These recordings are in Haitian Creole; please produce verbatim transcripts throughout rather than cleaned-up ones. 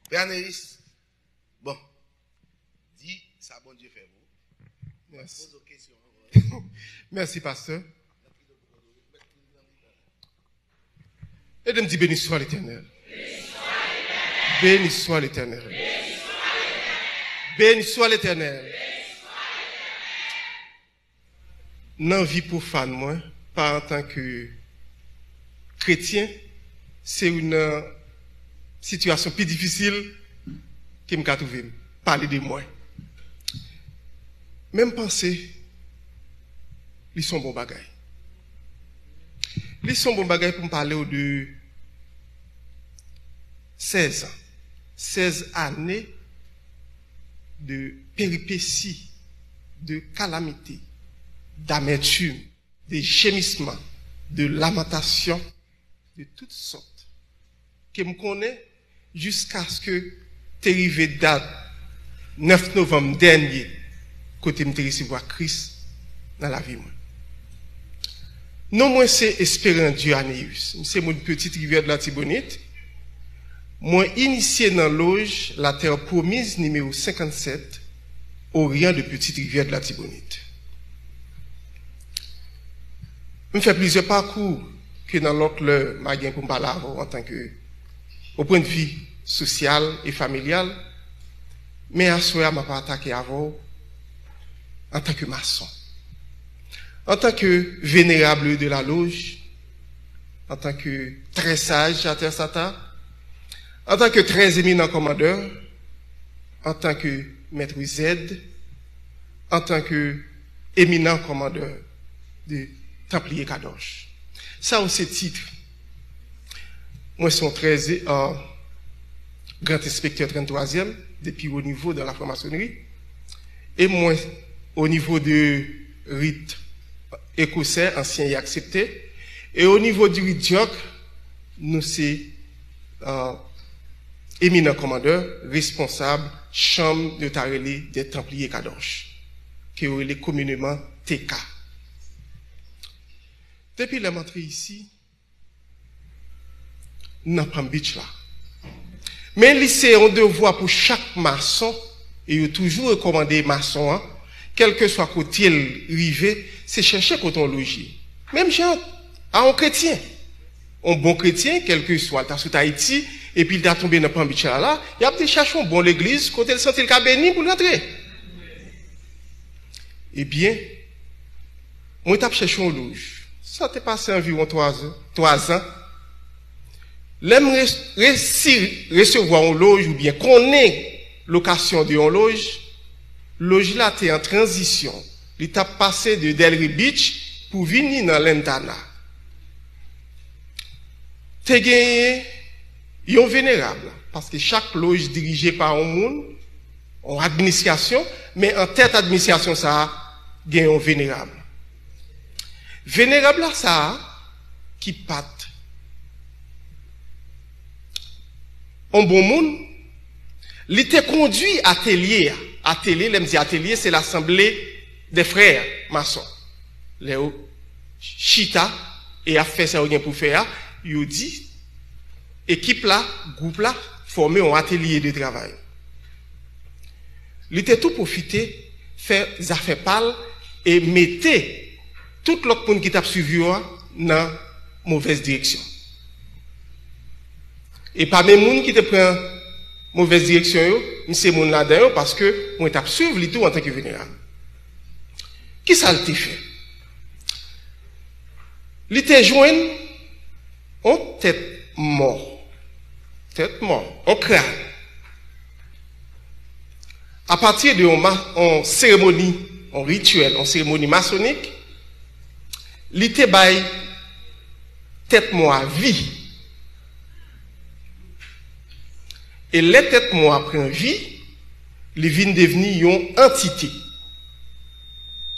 Frè Aneis, bon, di sa Bondye fè pou ou. Mèsi. Poze w kesyon ankò. Mèsi, pastè. Ede m di, béni soit l'Éternel. Béni soit l'Éternel. Béni soit l'Éternel. Nan vi pwofàn mwen, pa antanke kretyen, se youn nan sitiyasyon pi difisil ke m ka twouve m. Pale de mwen. Men m panse li se yon bon bagay. Li se yon bon bagay pou m pale w de sèz an. Sèz ane de péripéties, de calamités, d'amertume, de gémissements, de lamentations, de toutes sortes, ke m konnen jiskaske te rive dat nèf novanm dènye, kote m te resevwa Kris nan lavi mwen. Non mwen se Espérant Dieu Anéus. M se moun Petite Rivière de l'Artibonite. Mwen inisye nan loj La Terre Promise nimewo senkannsèt, Orient de Petite Rivière de l'Artibonite. M fè plizyè pakou ke nan lòt lè m a gen pou m pale avè w antanke, o pwennvi sosyal e familyal, men aswè a m ap atake avè w antanke mason, antanke vénérable de la loge, antanke très sage Ater Sata, antanke très éminent commandeur, antanke maître Z, antanke éminent commandeur de Templiers Kadosh. Sa yo se tit. Mwen se yon trèz, euh, grand inspecteur trannntwazyèm, de pi wo nivo dans la franc-maçonnerie. E mwen, o nivo de rit ekosè, ansyen e aksepte. E o nivo di rit dyòk, nou se, euh, éminent commandeur, responsab chanm yo ta rele des Templiers Kadosh, ke yo rele komineman T K. Depi lè m antre isi, nan Palm Beach la. Men li se yon devwa pou chak mason, e yo toujou rekòmande mason an, kèlkeswa kote l rive, se chèche kote yon loj ye. Menm jan a yon kretyen. Yon bon kretyen, kèlkeswa l ta sot Ayiti, epi l ta tonbe nan Palm Beach la, la, y ap te chache yon bon legliz, kote l santi l ka beni pou l rantre. Ebyen, mwen t ap chèche yon loj. Sa te pase anviwon twa zan, twa zan. Lè m res-, resi resevwa yon loj oubyen konnen lokasyon de yon loj, loj la te an tranzisyon. Li t ap pase de Delray Beach pou vini nan Lantana. Te genyen yon venerab, paske chak loj dirije pa yon moun, yon administrasyon, men an tèt administrasyon sa a, gen yon venerab. Venerab la sa a, ki pa t yon bon moun, li te kondui atelye a. Atelye, lè m di atelye, se lasanble dè frè mason. Lè yo chita e y ap fè sa yo gen pou fè a, yo di, ekip la, gwoup la, fòme yon atelye de travay. Li te tou pwofite fè zafè pa l e mete tout lòt moun ki t ap swiv yo a nan movèz direksyon. E pami moun ki te pran movèz direksyon yo, m se moun ladan yo, paske mwen t ap swiv li tou antanke venerab. Kisa l te fè? Li te jwenn yon tèt mò. Tèt mò, yon kràn. Apati de yon ma-, yon seremoni, yon rityèl, yon seremoni masonik, li te bay tèt mò a vi. E lè tèt mò a pran vi, li vin devni yon antite.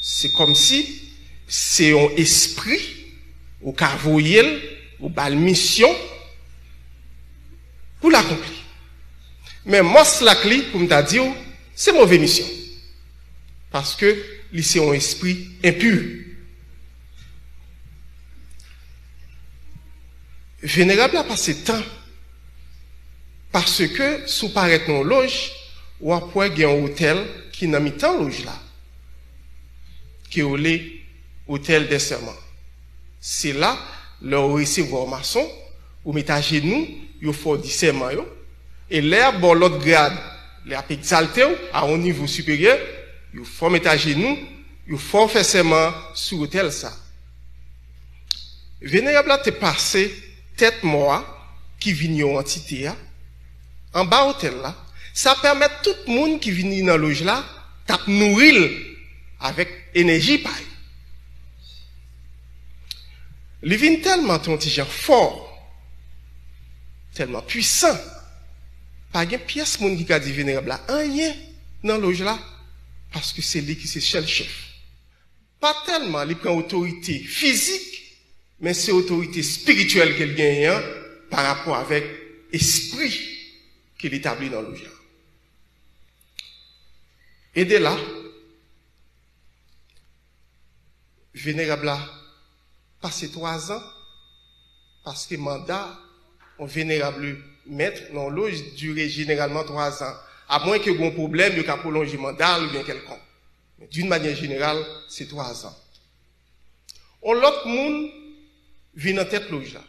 Se kòmsi se yon espri, ou ka voye l, ou ba l misyon pou l akonpli. Men mòs la k li, pou m ta di w, se move misyon. Paske li se yon espri enpi. Venerab la pase tan Paske si w parèt nan yon loj, w ap wè gen yon otèl ki nan mitan loj la, ke yo rele otèl dè sèman. Se la, lè w resevwa w mason, ou met ajenou, yo fè w di sèman yo, e lè y ap ba w lòt grad, lè y ap egzalte w a yon nivo siperyè, yo fè w met ajenou, yo fè w fè sèman sou otèl sa. Venerab la te pase tèt mò a, ki vin yon antite a, anba otèl la, sa pèmèt tout moun ki vini nan loj la t ap nouri l avèk enèji pa yo. Li vin tèlman te yon ti jan fò, tèlman pwisan, pa gen pyès moun ki ka di venerab la anyen nan loj la, paske se li ki se sèl chèf. Pa tèlman li pran otorite fizik, men se otorite espirityèl ke l genyen an pa rapò avèk espri ke l etabli nan loj la. E de la, venerab la pase twa zan, paske manda yon venerab mèt nan yon loj dire jeneralman twa zan, amwen ke gen yon pwoblèm, yo ka pwolonje manda l oubyen kèlkonk. Men d'une manière générale, se twa zan. Yon lòt moun vin nan tèt loj la.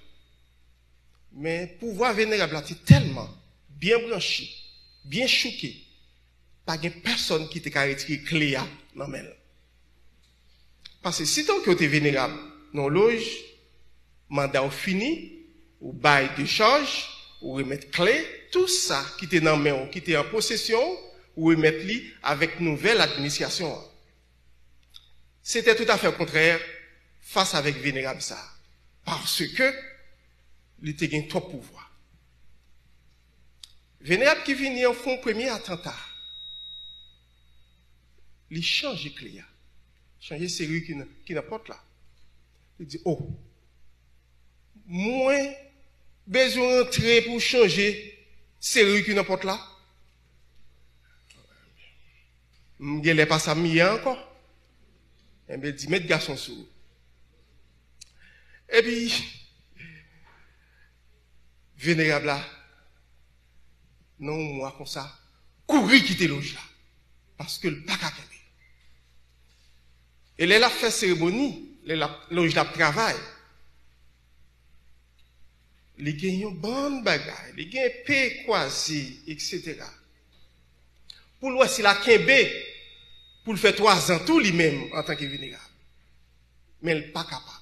Men pouvwa venerab la te tèlman byen branche, byen chouke, pa gen pèsonn ki te ka retire kle a nan men l. Paske sitan ke w te venerab nan yon loj, manda w fini, ou bay dechaj, ou remèt kle, tou sa ki te nan men w, ki te an posesyon w, ou remèt li avèk nouvèl administrasyon an. Se te toutafè kontrè fas avèk venerab sa, paske li te gen twòp pouvwa. Venerab ki vini an fè yon premye atanta. Li chanje kle a, chanje seri ki nan, ki nan pòt la. Li di, "O, mwen bezwen rantre pou chanje seri ki nan pòt la? M genlè pa sa m ye a ankò." Enben, di, "Met gason sou ou." Epi, venerab la, nan yon mwa konsa, kouri kite loj la, paske l pa ka kenbe. E lè l ap fè seremoni, lè l ap, loj la ap travay, li gen yon bann bagay, li gen pe kwaze, etsetera. Pou l wè si l a kenbe pou l fè twa zan tou li menm antanke venerab. Men l pa kapab.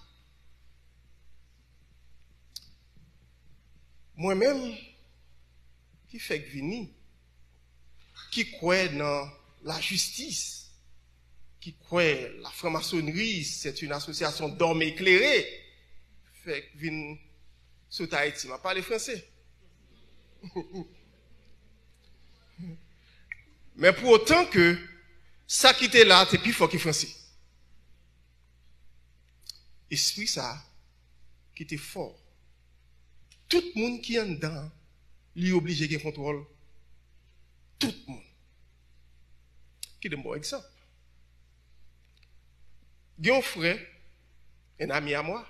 Mwen menm, ki fèk vini, ki kwè nan lajistis, ki kwè la franc-maçonnerie, c'est une association d'hommes éclairés, fèk vin sot Ayiti. M ap pale franse. Men pou otan ke sa ki te la te pi fò ke franse. Espri sa ki te fò. Tout moun ki anndan, li oblije gen kontwòl tout moun. Kite m ba w egzanp. Gen yon frè, un ami à moi,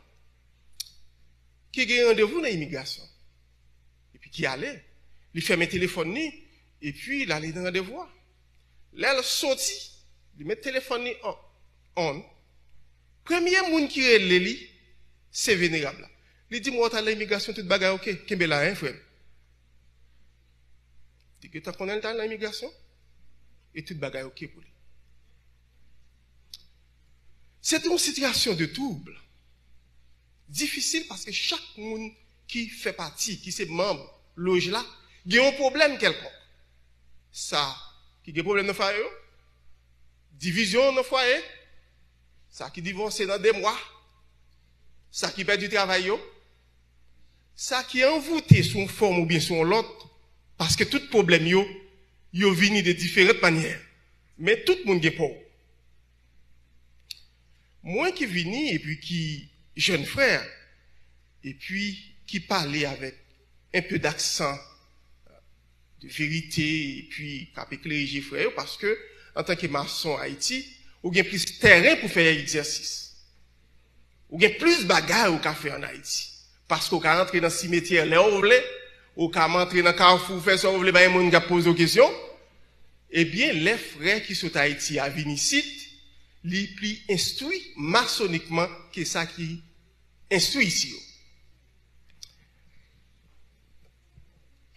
ki gen randevou nan imigrasyon. Epi ki ale, li fèmen telefòn li, epi l ale nan randevou a. Lè l soti, li met telefòn li an, on. Premye moun ki rele li, se venerab la. Li di, "Mwen, w t al nan imigrasyon, tout bagay oke. Kenbe la, en, frè m." Li gentan konnen l t al nan imigrasyon, e tout bagay oke pou li. Se te yon sitiyasyon de twoub. Difisil paske chak moun ki fè pati, ki se manm loj la, gen yon pwoblèm kèlkonk. Sa ki gen pwoblèm nan fwaye yo, divizyon nan fwaye, sa ki divòse nan de mwa, sa ki pèdi travay yo, sa ki anvoute sou yon fòm oubyen sou yon lòt, paske tout pwoblèm yo, yo vini de diferant manyè. Men tout moun gen pa w. Mwen ki vini epi ki jèn frè, epi ki pale avèk un peu d'accent de vérité, epi k ap eklere je frè yo, paske antanke mason Ayiti, ou gen plis tèren pou fè egzèsis. Ou gen plis bagay ou ka fè ann Ayiti. Paske ou ka rantre nan simetyè lè ou vle, Ou ka antre nan kafou, fè sa w vle, pa gen moun k ap poze w kesyon. Ebyen, lè frè ki sot Ayiti a vin isit, li pli enstwi masonikman ke sa ki enstwi isi yo.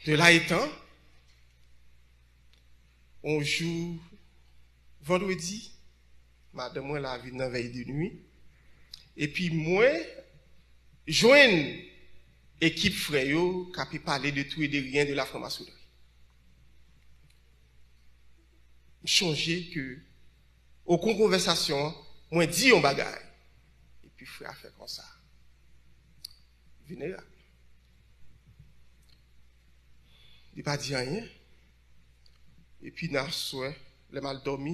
De la etan, yon jou vandredi, madanm mwen la vin nan vèy de nwi, epi mwen jwenn ekip frè yo k ape pale de tou e de ryen de la franmasonri. M chonje ke, okou konvèsasyon an, mwen di yon bagay, epi frè a fè konsa. Venerab. Li pa di anyen. Epi nan aswè, lè m al dòmi,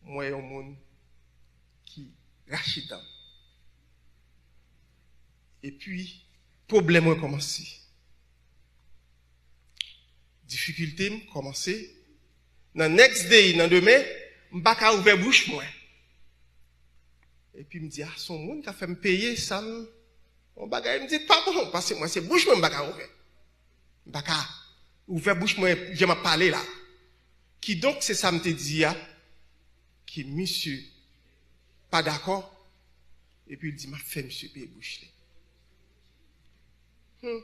m wè yon moun ki rache dan m. Epi, pwoblèm mwen kòmanse. Difikilte m kòmanse. Nan next day, nan demen, m pa ka ouvè bouch mwen. Epi m di, a, se yon moun k ap fè m peye sa m, yon bagay m di pa bon, paske mwen se bouch mwen m pa ka ouvè. M pa ka ouvè bouch mwen, jan m ap pale la. Kidonk, se sa m te di a, ke misye pa dakò, epi l di m ap fè misye peye bouch li. Hmm.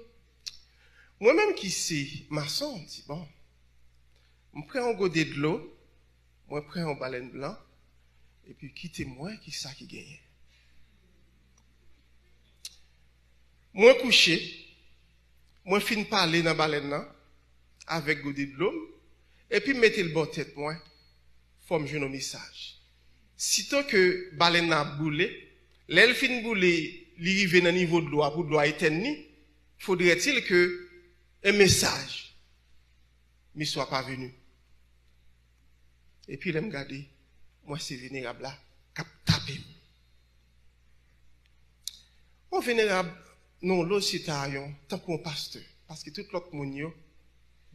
Mwen menm ki se mason, m di, bon, m pran yon gode dlo, mwen pran yon balèn blan, epi kite m wè ki sa ki genyen. Mwen kouche, mwen fin pale nan balèn nan, avèk gode dlo m, epi m mete l bò tèt mwen, fò m jwenn yon mesaj. Sitan ke balèn nan ap boule, lè l fin boule, li rive nan nivo dlo a pou dlo a etèn li, faudrait-il que un message me soit parvenu. Epi lè m gade, m wè se venerab la k ap tape m. Yon venerab nan yon loj se ta yon, tankou yon pastè, paske tout lòt moun yo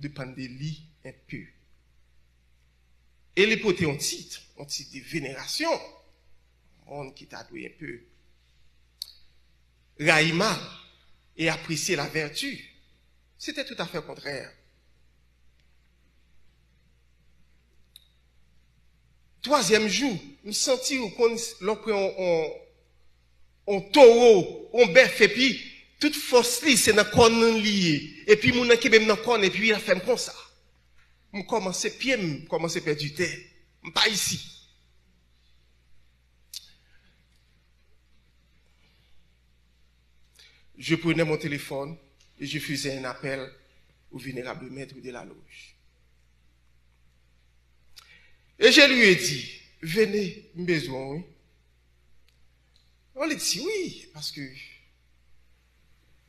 depann de li enpe. E li pote yon tit, yon tit de venerasyon, moun ki ta dwe enpe rayi mal e apresye lavèti. Se te toutafè kontrè. Twazyèm jou, m santi ou konn lè w pran yon, yon, yon towo, yon bèf, epi tout fòs li se nan kòn li ye. Epi moun nan kenbe m nan kòn, epi l ap fè m konsa. M kòmanse, pye m kòmanse pèdi tè. M pa isi. Je prenais mon téléphone et je faisais un appel au vénérable maître de la loge. Et je lui ai dit, venez, m bezwen w, wi. Bon, li di wi, paske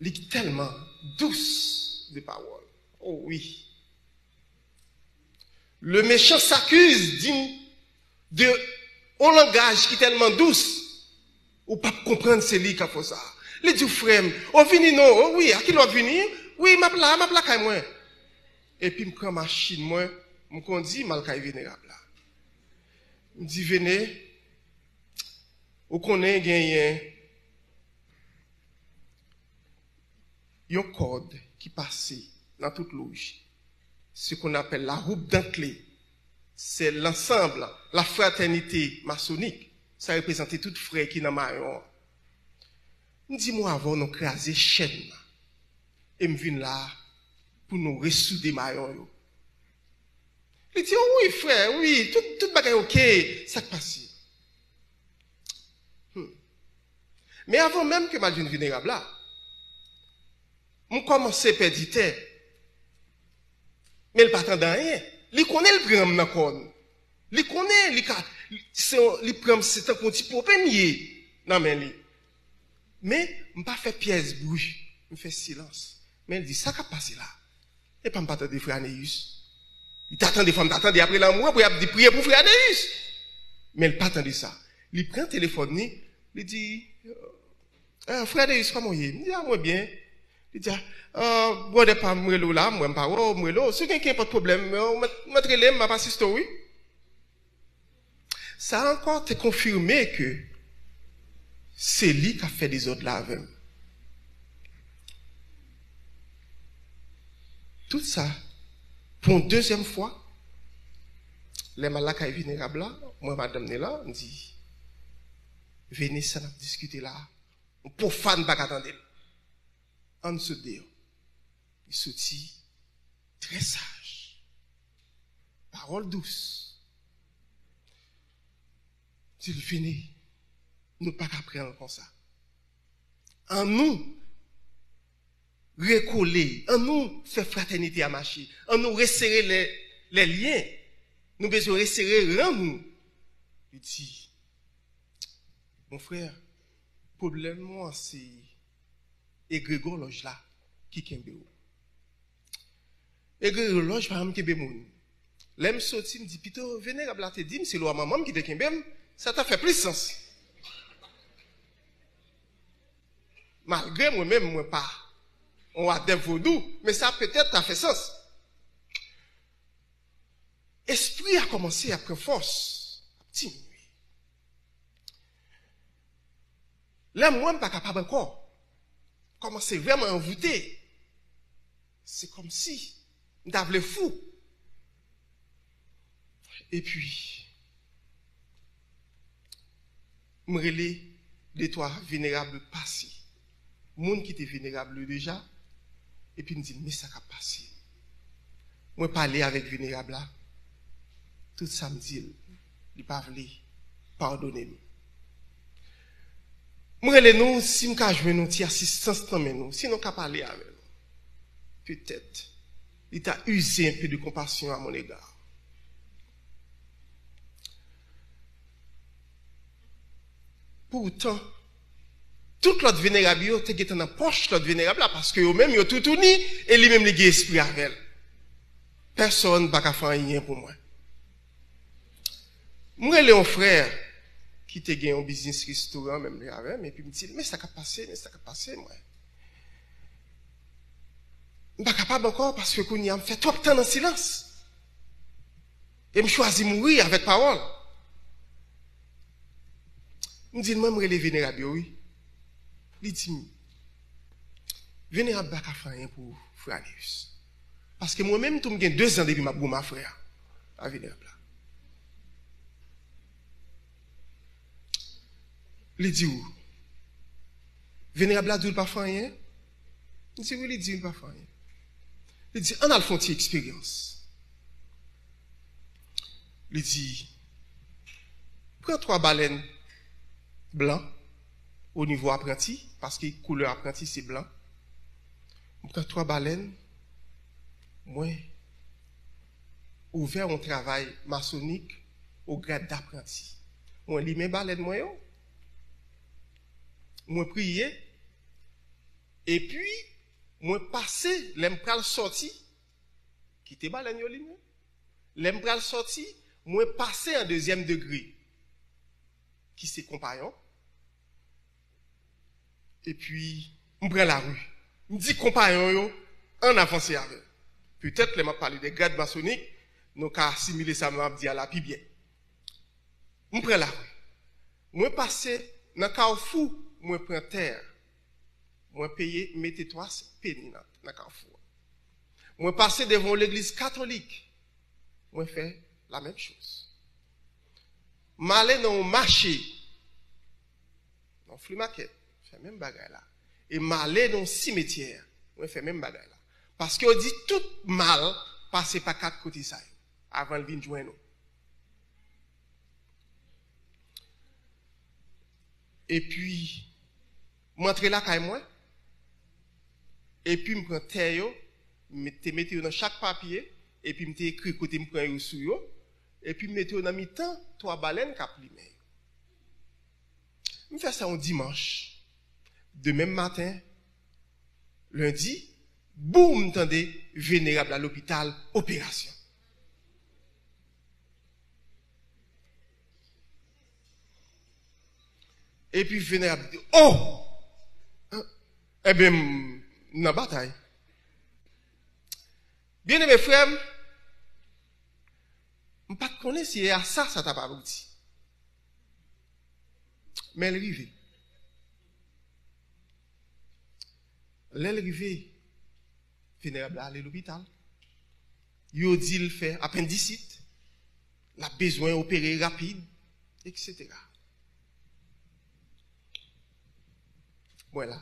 li tèlman dous de pawòl. Oh wi. Le méchant s'accuse d'une, de yon langaj ki tèlman dous, ou p ap konprann se li k ap fè sa. Li di w, frè m, o vini non, o wi, a kilè w ap vini? Wi, m ap la, m ap lakay mwen. Epi m pran machin mwen, m kondi, m al kay venerab la. M di, vene, ou konnen genyen yon kòd ki pase nan tout loj. Ce qu'on appelle la robe dentelée, c'est l'ensemble, la fraternité maçonnique. Sa reprezante tout frè ki nan mayon an. M di, mwen avè w nou kraze chèn nan. E m vin la pou nou resoude mayon yo. Li di, o wi, frè, wi, tout, tout bagay oke, sa k pase? Hmm. Men avan menm ke m al jwenn venerab la, m kòmanse pèdi tè. Men l pa tande anyen. Li konnen l pran m nan kòn. Li konnen li ka, se yon, li pran m, se tankou yon ti pope m ye nan men li. Men, m pa fè pyès bri. M fè silans. Men l di, sa k ap pase la? Epa m pa tande frè Aneus. Li ta tande, fò m ta tande apre lanmou an pou y ap di priye pou frè Aneus. Men l pa tande sa. Li pran telefòn li, li di, "Ah, frè Aneus, kòman w ye?" M di, "Ah, mwen byen." Li di, "Ah, brother pa m rele w la, m wè m pa wè w, m rele w. Si w gen kenpòt pwoblèm, ou mèt, mèt rele m, m ap asiste w, wi." Sa ankò te konfime ke se li k ap fè dezòd la avè m. Tout sa, pou yon dezyèm fwa, lè m al lakay venerab la, mwen, madanm ni la, m di, Vene, sa n ap diskite la, yon pwofàn pa ka tande l. Ann sot deyò. Li soti trè saj. Pawòl dous. Di l, Vene, nou pa ka pran l konsa. Annou rekole, annou fè fratènite a mache, annou resere lè, lè lyen. Nou bezwen resere ran nou. Li di, Mon frè, pwoblèm ou an se egregò lòj la ki kenbe w. Egregò lòj pa janm kenbe moun. Lè m soti, m di, pito venerab la te di m se lwa manman m ki te kenbe m, sa ta fè plis sans. Malgre mwen menm, mwen pa yon adèp vodou, men sa petèt ta fè sans. Espri a kòmanse ap pran fòs, ap diminye. Lè m wè m pa kapab ankò, kòmanse vrèman anvoute. Se kòmsi m ta vle fou. Epi, m rele de twa venerab pase. Moun ki te venerab deja, epi m di, men sa k ap pase. Mwen pale avèk venerab la, tout sa m di l, li pa vle padone m. M rele nou, si m ka jwenn yon ti asistans nan men nou, si nou ka pale avè l. Petèt, li ta uze un peu de compassion à mon égard. Poutan, tout lòt venerab yo te gentan nan pòch lòt venerab la, paske yo menm yo toutouni, e li menm li gen espri avè l. Pèsonn pa ka fè anyen pou mwen. M rele yon frè ki te gen yon biznis restoran menm jan avè m, epi m di l, men sa k ap pase, men sa k ap pase, mwen. M pa kapab ankò, paske kounye a m fè twòp tan nan silans. E m chwazi mouri avèk pawòl. M di l, mwen, m rele venerab yo, wi. Li di m, venerab pa ka fè anyen pou ou, frè Anius. Paske mwen menm tou, m gen de zan depi m ap goumen a frè a, a venerab la. Li di w, venerab la di w l pa fè anyen? M di, wi, li di l pa fè anyen. Li di, ann al fè yon ti eksperyans. Li di, pran twa balèn blan o nivo apranti, paske koulè apranti se blan. M pran twa balèn, mwen ouvè yon travay masonik o grad dapranti. Mwen limen balèn mwen yo, mwen priye, epi mwen pase, lè m pral sòti, kite balèn yo limen. Lè m pral sòti, mwen pase an dezyèm degre, ki se konpayon. Epi, m pran lari. M di konpayon yo, ann avanse avè l. Petèt, lè m ap pale de grad masonik, nou ka asimile sa m ap di a la pi byen. M pran lari. Mwen pase nan kafou, mwen pran tè. Mwen peye, mete twa peni nan, nan kafou a. Mwen pase devan yon legliz katolik. Mwen fè la menm choz. M ale nan yon mache, nan yon flea market, fè menm bagay la. E m ale nan yon simetyè, mwen fè menm bagay la. Paske yo di tout mal pase pa kat kote sa yo, avan l vin jwenn ou. Epi, m antre lakay mwen, epi m pran tè yo, m te mete yo nan chak papye, epi m te ekri kote m pran yo sou yo, epi m mete yo nan mitan twa balèn k ap limen yo. M fè sa yon dimanch. Demen maten, lendi, boum, m tande venerab la lopital, operasyon. Epi venerab di, oh! Enben, m nan batay. Byeneme frè m, m pa t konnen si e a sa sa t ap abouti. Men l rive. Lè l rive, venerab la ale lopital. Yo di l fè apendisit, l ap bezwen opere rapid, etsetera. Mwen la.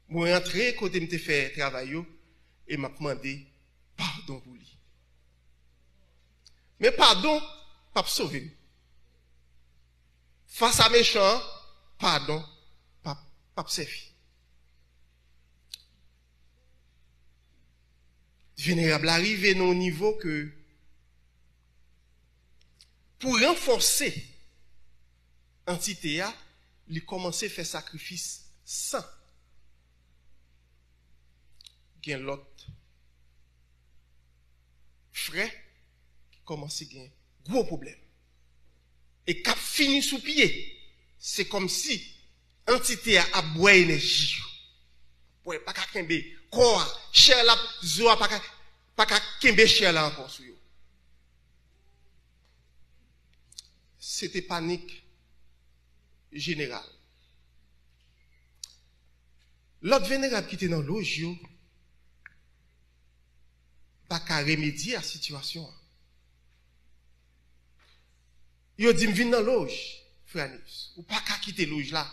Mwen rantre kote m te fè travay yo e m ap mande padon pou li. Men padon p ap sove m. Fas a mechan an, padon p ap, p ap sèvi. Venerab la rive nan yon nivo ke pou ranfòse antite a, li kòmanse fè sakrifis san gen lòt frè ki kòmanse gen gwo pwoblèm. E k ap fini sou pye, se kòmsi antite a ap bwè enèji yo. Bwè, pa ka kenbe kò a, chè la, zo a pa ka, pa ka kenbe chè la ankò sou yo. Se te panik jeneral. Lòt venerab ki te nan loj yo pa ka remedye a sitiyasyon an. Yo di m vin nan loj, frè Anius. Ou pa ka kite loj la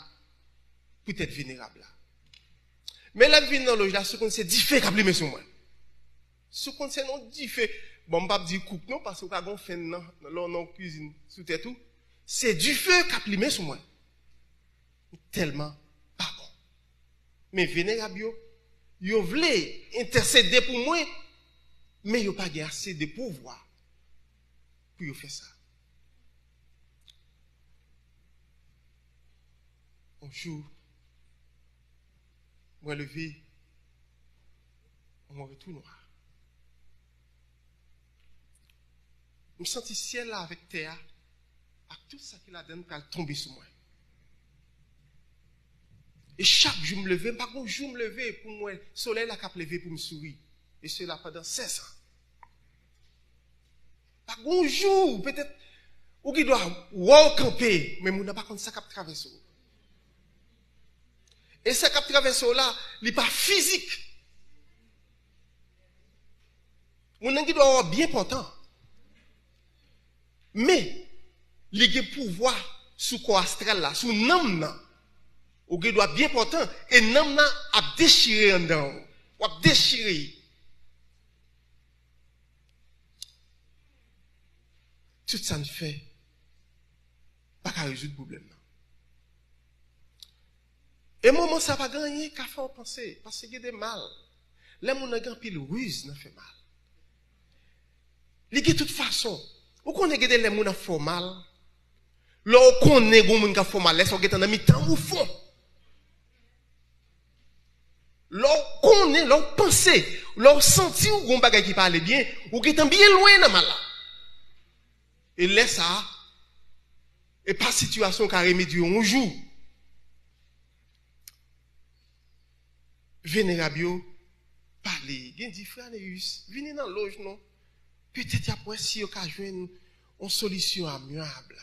poutèt venerab la. Men lè m vin nan loj la, si w konn se dife k ap limen sou mwen. Si w konn se nan dife, bon, m p ap di kouk non, paske w ka gon fèn nan, nan, nan, nan kizin sou tèt ou. Se dife k ap limen sou mwen. Ou tèlman pa bon. Men venerab yo, yo vle entèsede pou mwen, men yo pa gen ase de pouvwa pou yo fè sa. Yon jou, mwen leve, mwen wè tou nwa. M santi syèl la avèk tè a ak tout sa ki ladan l pral tonbe sou mwen. E chak jou m leve, m pa gon jou m leve pou m wè solèy la k ap leve pou m souri. E sela pandan sèz an. Pa gon jou, petèt, ou gen dwa wè w kanpe, men moun nan pa konn sa k ap travèse w. E sa k ap travèse w la, li pa fizik. Moun nan gen dwa wè w byen pòtan. Men, li gen pouvwa sou kò astral la, sou nanm nan. Ou gen dwa byen pòtan, e nanm nan ap dechire anndan w. W ap dechire. Tout sa n fè pa ka rezoud pwoblèm nan. E moman sa pa gen anyen ka fè w panse, paske gen de mal. Lè moun nan gen anpil riz nan fè mal. Li gen tout fason. Ou konnen gen de lè moun ap fè w mal. Lè w konnen gen moun k ap fè w mal, lè sa w gentan nan mitan ou fon. Lè w konnen, lè w panse, lè w santi w gon bagay ki pa ale byen, ou gentan byen lwen nan mal la. E lè sa a, e pa sitiyasyon w ka remedye yon jou. Venerab yo pale, gen di, frè Aneus, vini nan loj nou. Petèt y ap wè si yo ka jwenn yon solisyon amyab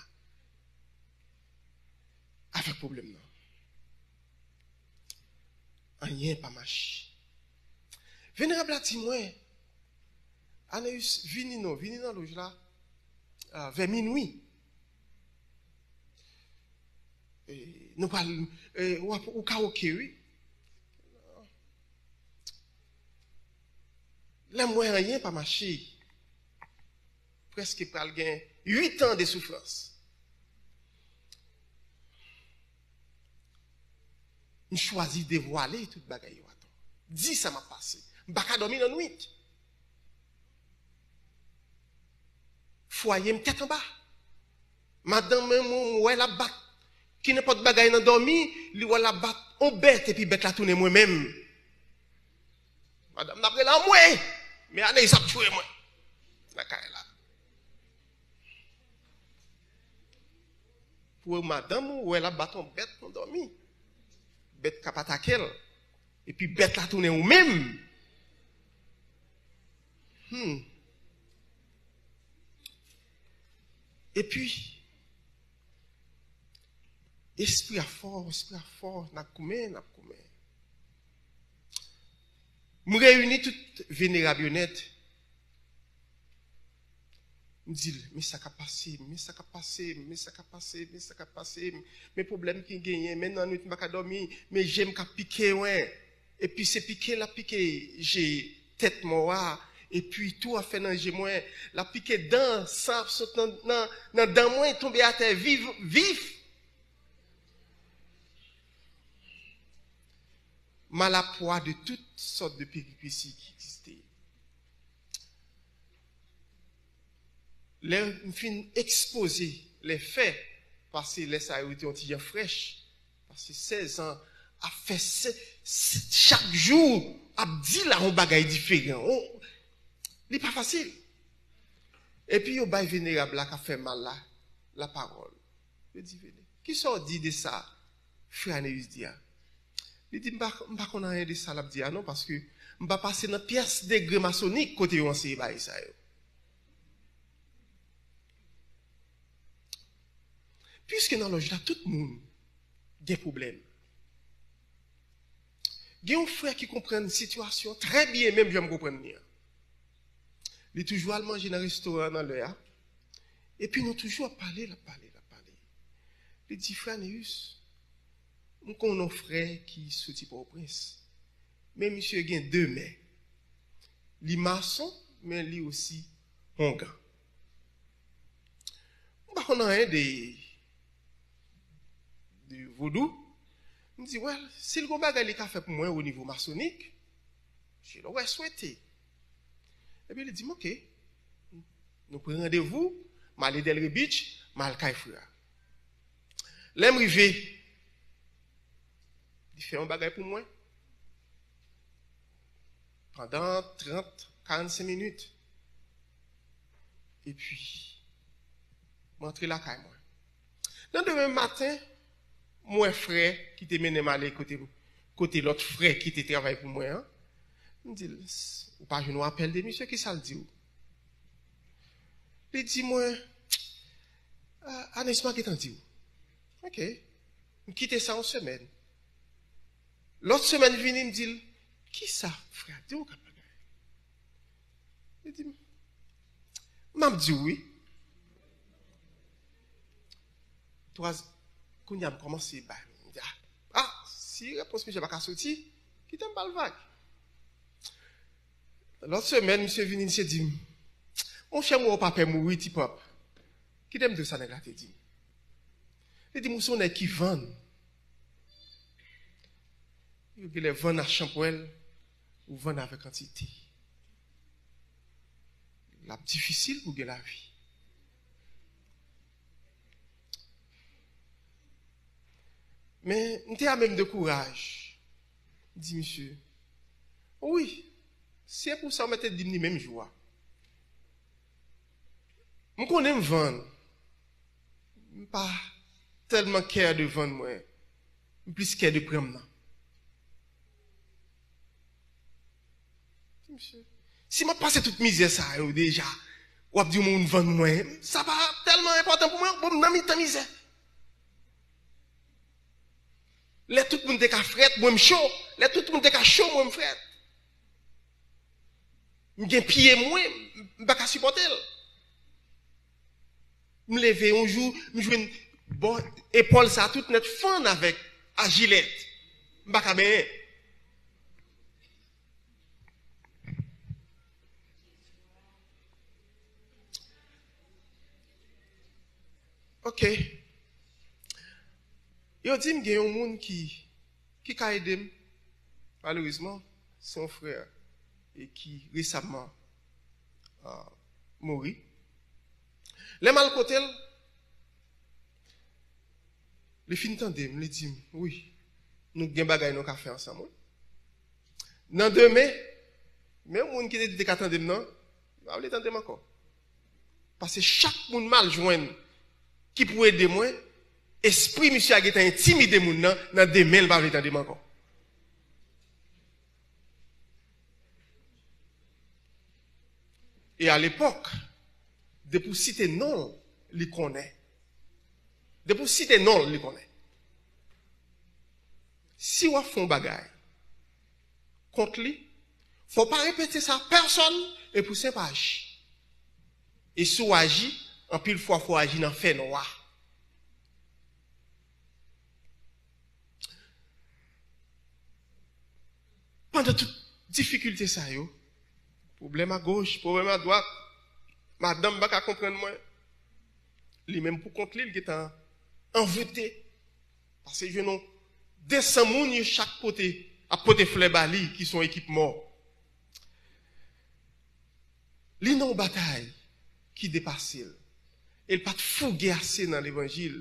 avèk pwoblèm nan. Anyen pa mache. Venerab la di mwen, Aneus, vini non, vini nan loj la, ah, vè minwi. E, nou pral, e, w ap, ou ka oke, wi. Lè m wè anyen pa mache, prèske pral gen uit an de soufrans. M chwazi devwale tout bagay yo atou. Di sa m ap pase. M pa ka dòmi nan nwit. Fwaye m tèt anba. Madanm mwen, mwen, mwen wè l ap bat. Ki nenpòt bagay nan dòmi, li wè l ap bat on bèt, epi bèt la tounen mwen menm. Madanm nan ap rele anmwe, men Aneus ap tchwe mwen nan kay la. Pou madanm ou wè l ap bat on bèt nan dòmi. Bèt k ap atake l. Epi bèt la tounen ou menm. Hmm. Epi, espri a fò, espri a fò, n ap goumen, n ap goumen. M reyini tout venerab yo nèt. M di l, men sa k ap pase m, men sa k ap pase m, men sa k ap pase m, men sa k ap pase m, men pwoblèm ki genyen, men nan nwit m pa ka dòmi, men je m k ap pike mwen. Epi se pike l ap pike je tèt mò a, epi tou ap fè nan je mwen, l ap pike dan, san ap sot nan, nan, nan dan mwen, tonbe atè viv, vif. M a la pwa de tout sòt de peripesi ki egziste. Lè m fin ekspoze lè fè, paske lè sa yo te yon ti jan frèch, paske sèz an ap fè se, se, chak jou ap di la yon bagay diferan. On, li pa fasil. Epi yo bay venerab la k ap fè mal la, lapawòl. Yo di, vini. Kisa w di de sa frè Aneus di a? Li di, m pa, m pa konn anyen de sa l ap di a non, paske m pa pase nan pyès degre masonik kote yo anseye bagay sa yo. Piske nan lòj la, tout moun gen pwoblèm. Gen yon frè ki konprann sitiyasyon trè byen, menm jan m konprann li an. Li toujou al manje nan restoran nan lè a. Epi nou toujou ap pale, l ap pale, l ap pale. Li di, frè Aneus, m konnen yon frè ki soti Pòtoprens. Men misye gen de men. Li mason, men li osi ongan. M pa konn anyen de, de vodou. M di, well, si l gon bagay li ka fè pou mwen o nivo masonik, je l'aurais souhaité. Epi li di m, ok, nou pran randevou, m ale Delray Beach, m al kay frè a. Lè m rive, li fè yon bagay pou mwen pandan trant, karannsenk minit. Epi, m antre lakay mwen. Nan demen maten, m wè frè ki te mennen m ale kote, kote lòt frè ki te travay pou mwen an. M di l, "S-, ou pa jwenn yon apèl de misye, kisa l di w?" Li di mwen, "Ah, Aneus, m a gentan di w." Ok. M kite sa yon semèn. Lòt semèn vini, m di l, "Kisa frè a di w k ap bagay?" Li di m, "M ap di w wi." Twa, kounye a m kòmanse bay. M di, ah, ah, si repons misye pa ka soti, kite m ba l vag. Lòt semèn, misye vini, misye di m, "Monchè, m wè w pa pè mouri, Ti Pòp." Kite m di w sa nèg la te di m. Li di m, "Ou se yon nèg ki vann. Ou genlè vann a chanpwèl, ou vann avèk antite. L ap difisil pou gen lavi." Men, m te ame m de kouraj. M di misye, "Wi, si e pou sa, ou mèt te di m li menm jou a." M konnen m vann. M pa tèlman kè de vann mwen. M plis kè de pran m nan. Misye, si m ap pase tout mizè sa yo deja, w ap di yon moun vann mwen. Sa pa tèlman enpòtan pou mwen. Bon, m nan mitan mizè. Lè tout moun te ka frèt, mwen m cho. Lè tout moun te ka cho, mwen m frèt. M gen pye mwen, m pa ka sipòte l. M leve yon jou, m jwenn bò epòl sa tout nèt fann avèk ajilèt. M pa ka benyen. Ok. Yo di m gen yon moun ki, ki ka ede m. Malerezman, se yon frè e ki resaman, ah, mouri. Lè m al kote l, li fin tande m, li di m, "Wi, nou gen bagay nou ka fè ansanm, wi." Nan demen, menm moun ki te di te ka tande m nan, pa vle tande m ankò. Paske chak moun m al jwenn ki pou ede mwen, espri misye a gentan entimide moun nan, nan demen l pa vle tande m ankò. E alepòk, depi w site non l, li konnen. Depi w site non l, li konnen. Si w ap fè yon bagay kont li, fò w pa repete sa pèsòn e pou senpaj. E si w aji, anpil fwa fò w aji nan fènwa. Pandan tout difikilte sa yo, pwoblèm agoch, pwoblèm adwat, madanm pa ka konprann mwen. Li menm pou kont li, li gentan anvoute. Paske jwenn yon de san moun yo chak pote, ap pote flè ba li, ki se yon ekip mò. Li nan yon batay ki depase l. E l pa t fouge ase nan levanjil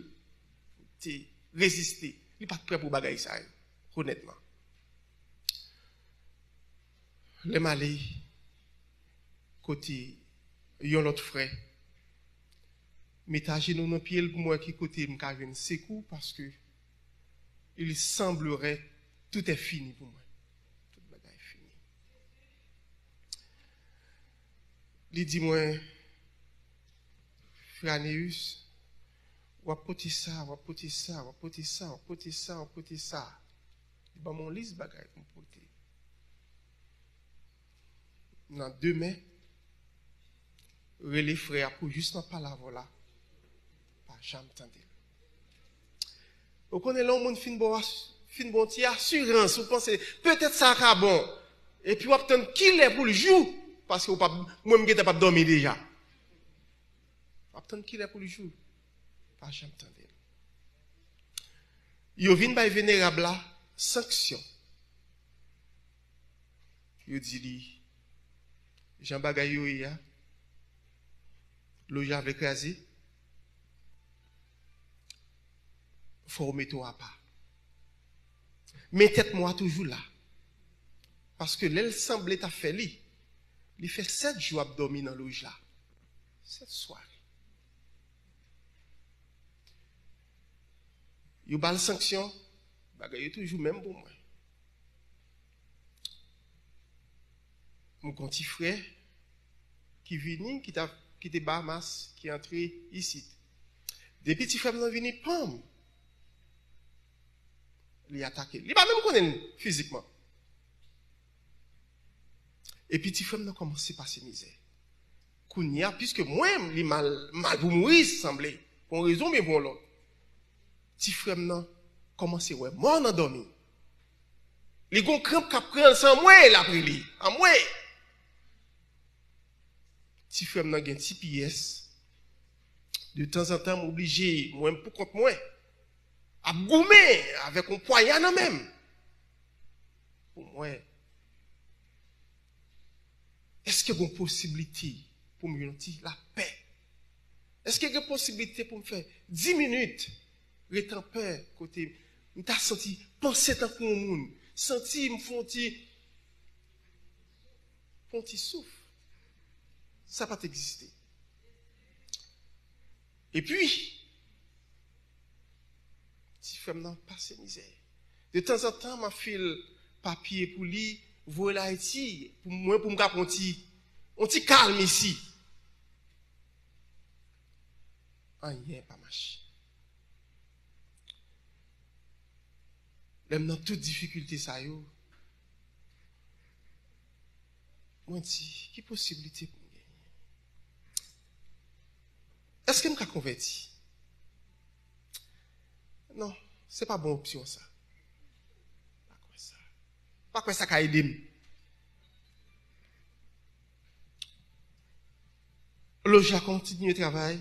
pou te reziste. Li pa t prè pou bagay sa yo, onètman. Lè m ale kote yon lòt frè, met ajenou nan pye l pou m wè ki kote m ka jwenn sekou, paske il semblerait tout est fini pou mwen. Tout bagay fini. Li di mwen, Frè Aneus, w ap pote sa, w ap pote sa, w ap pote sa, w ap pote sa, w ap pote sa. Li ban m yon lis bagay pou m pote. Nan demen, rele frè a pou jis nan pale avè w la, pa janm tande l. Ou konnen lè yon moun fin ba w as-, fin ba w yon ti asirans, ou panse petèt sa ka bon. Epi w ap tann kilè pou l jou, paske w p ap, mwen m gentan p ap dòmi deja. W ap tann kilè pou l jou, pa janm tande l. Yo vin bay venerab la sanksyon. Yo di li, jan bagay yo ye a, loj la vle kraze, fò w mete w apa. Men tèt mò a toujou la. Paske lè l sanble t ap fè li, li fè sèt jou ap dòmi nan loj la. Sèt sware. Yo ba l sanksyon, bagay yo toujou menm pou mwen. M gon ti frè ki vini, ki ta, ki te Bahamas, ki antre isit. Depi ti frè m nan vini, panm, li atake l. Li pa menm konnen l fizikman. Epi ti frè m nan kòmanse pase mizè. Kounye a, piske mwen, li mal, mal pou mouri, sanble, pou yon rezon oubyen pou yon lòt. Ti frè m nan kòmanse wè mò nan dòmi. Li gon kranp k ap pran l, se anmwe l ap rele. Anmwe! Ti frè m nan gen ti pyès. De tanzantan, m oblije, mwen, pou kont mwen, ap goumen avèk yon pwaya nan men m. Pou mwen, èske gon posiblite pou m jwenn yon ti lapè? Èske gen posiblite pou m fè dis minit ret an pè kote m ta santi panse tankou yon moun, santi m fè yon ti, fè yon ti souf? Sa pa t egziste. Epi, ti frè m nan pase mizè. De tanzantan, m ap fil papye pou li, voye l Ayiti, pou mwen, pou m ka pran yon ti, yon ti kalm isi. Anyen pa mache. Lè m nan tout difikilte sa yo, mwen di, ki posiblite pou m genyen? Èske m ka konvèti? Non, se pa bon opsyon sa. Pa kwè sa. Pa kwè sa ka ede m. Loj la kontinye travay.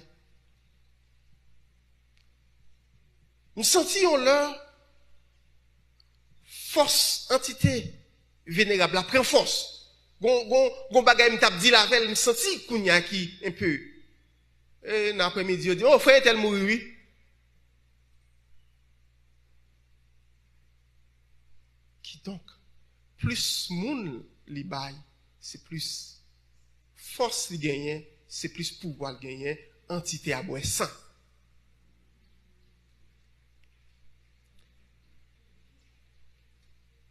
M santi yon lè fòs antite venerab la pran fòs. Gon, gon, gon bagay m t ap di l avè l, m santi kounye a ki enpe. E nan aprèmidi, yo di, "O, frè entèl mouri, wi." Kidonk, plis moun li bay, se plis fòs li genyen, se plis pouvwa l genyen, antite a bwè san.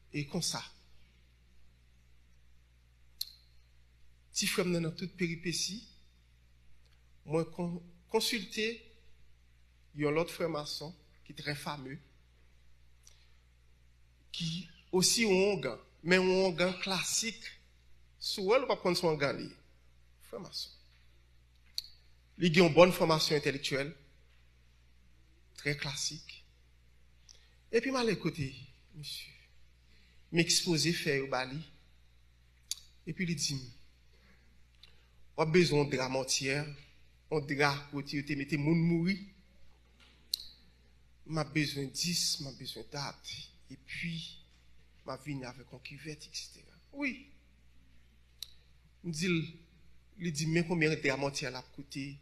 E konsa, ti frè m nan nan tout peripesi, mwen kon-, konsilte yon lòt frè mason ki trè fame, ki osi yon ongan, men yon ongan klasik. Si w wè l, ou p ap konn se yon ongan li ye. Frè mason. Li gen yon bòn fòmasyon entèlektyèl, trè klasik. Epi m ale kote misye. M ekspoze fè yo ba li. Epi li di m, "W ap bezwen yon dra mòtyè, yon dra kote yo te mete moun mouri. M ap bezwen dis, m ap bezwen dat. Epi, m ap vini avèk yon kivèt, et cetera." Wi. M di l, li di m, "Men konbyen dra mòtyè l ap koute,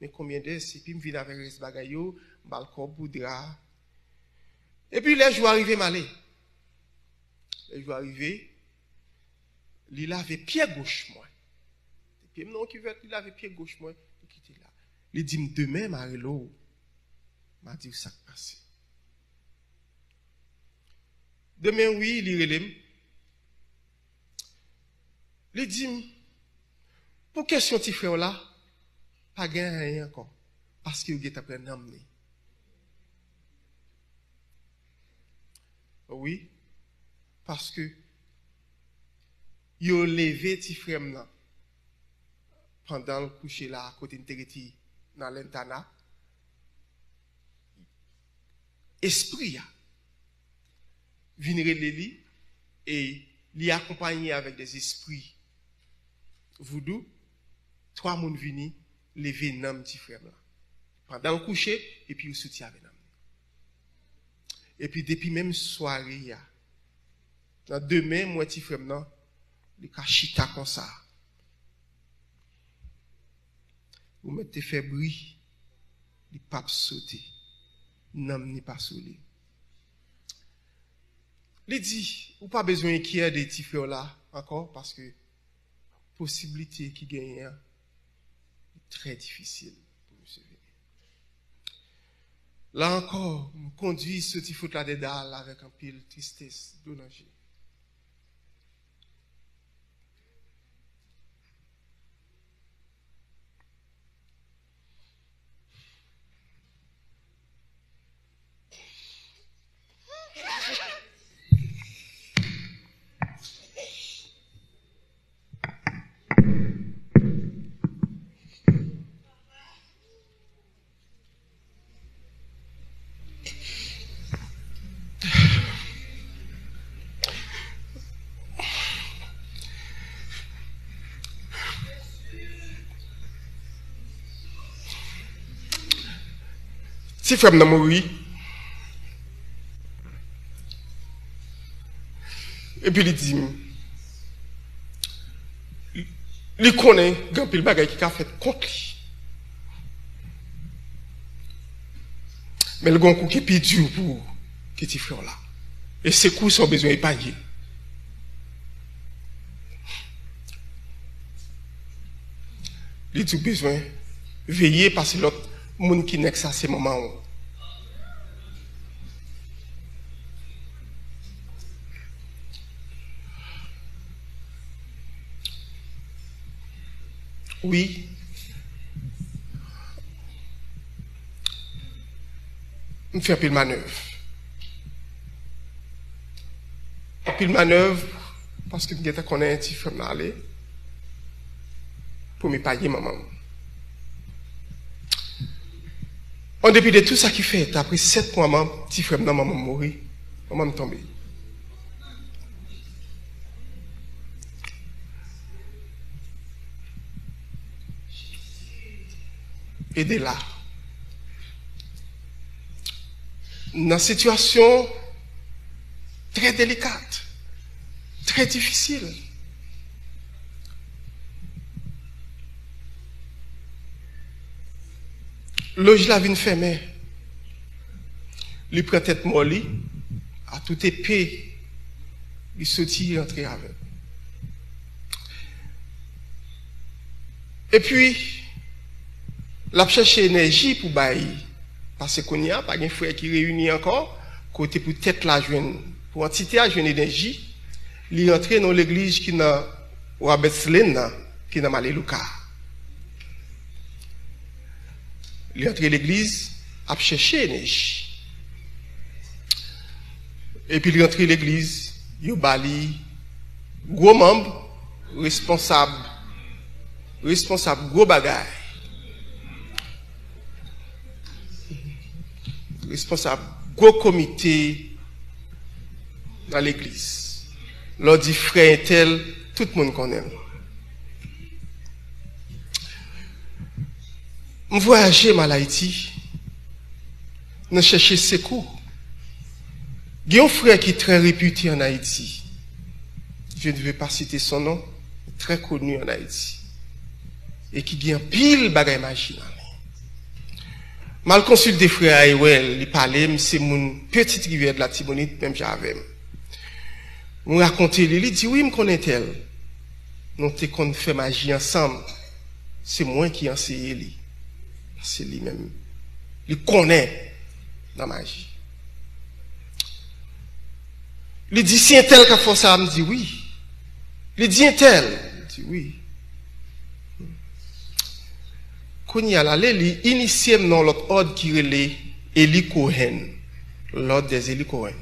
men konbyen dès." Epi m vin avèk rès bagay yo, m ba l kòb pou dra a. Epi lè jou a rive, m ale. Lè jou a rive, li lave pye goch mwen. Pye m nan yon kivèt, li lave pye goch mwen, li kite la. Li di m, "Demen, m a rele w, m a di w sa k pase." Demen, wi, li rele m. Li di m, "Pou kesyon ti frè w la, pa gen anyen ankò, paske yo gentan pran nanm li." Wi, paske yo leve ti frè m nan pandan l kouche la kote n te rete nan Lantana. Espri a vin rele li e li akonpaye avèk de espri voudou. Twa moun vini leve nanm ti frè m lan pandan l kouche, epi yo soti avè nanm li. Epi depi menm sware a, nan demen, m wè ti frè m nan, li ka chita konsa. Ou mèt te fè bri, li p ap sote. Nanm ni pa sou li. Li di, "Ou pa bezwen enkyè de ti frè w la ankò, paske posiblite ki genyen an, li trè difisil pou misye vini." La ankò, m kondwi soti Fòt Ladèdal avèk anpil tristès, dlo nan je. Ti frè m nan mouri. Epi li di m, li konnen gen anpil bagay ki ka fèt kont li. Men l gen yon kou ki pi di pou ou ke ti frè w la. E se kou sa w bezwen epanye. Li di w bezwen veye paske lòt moun ki nèk sa se manman w. Wi. M fè anpil manèv. Anpil manèv, paske m gentan konnen ti frè m nan ale pou m epaye manman m. An depi de tou sa ki fèt, apre sèt mwa, manm, ti frè m nan, manman m mouri, manman m tonbe. E de la, nan sitiyasyon trè delikat, trè difisil. Lòj la vin fèmen. Li pran tèt mò li, a tout epe, li soti rantre avè l. Epi, l ap chèche enèji pou bay, paske kounye a, pa gen frè ki reyini ankò, kote pou tèt la jwenn, pou antite a jwenn enèji, li rantre nan legliz ki nan Roberts Lane nan, ki nan Maleluka. Li antre legliz, ap chèche enèji. Epi li antre legliz, yo ba li gwo manm, responsab, responsab gwo bagay. Responsab gwo komite nan legliz. Lè w di frè entèl, tout moun konnen l. M vwayaje, m al Ayiti, nan chèche sekou. Gen yon frè ki trè repite ann Ayiti. Je ne veux pas citer son nom, trè koni ann Ayiti. E ki gen anpil bagay maji nan li. M al konsilte frè a e wè l, li pale m, se moun Petite Rivière de l'Artibonite, menm jan avè m. M rakonte li, li di, "Wi, m konn entèl. Nou te konn fè maji ansanm. Se mwen ki anseye li." Se li menm. Li konnen nan maji. Li di, "Si entèl k ap fè sa," m di, "Wi." Li di, "Entèl." M di, "Wi." Kounye a l ale, li inisye m nan yon lòt òd ki rele Eli Cohen, l'ordre des Eli Cohen.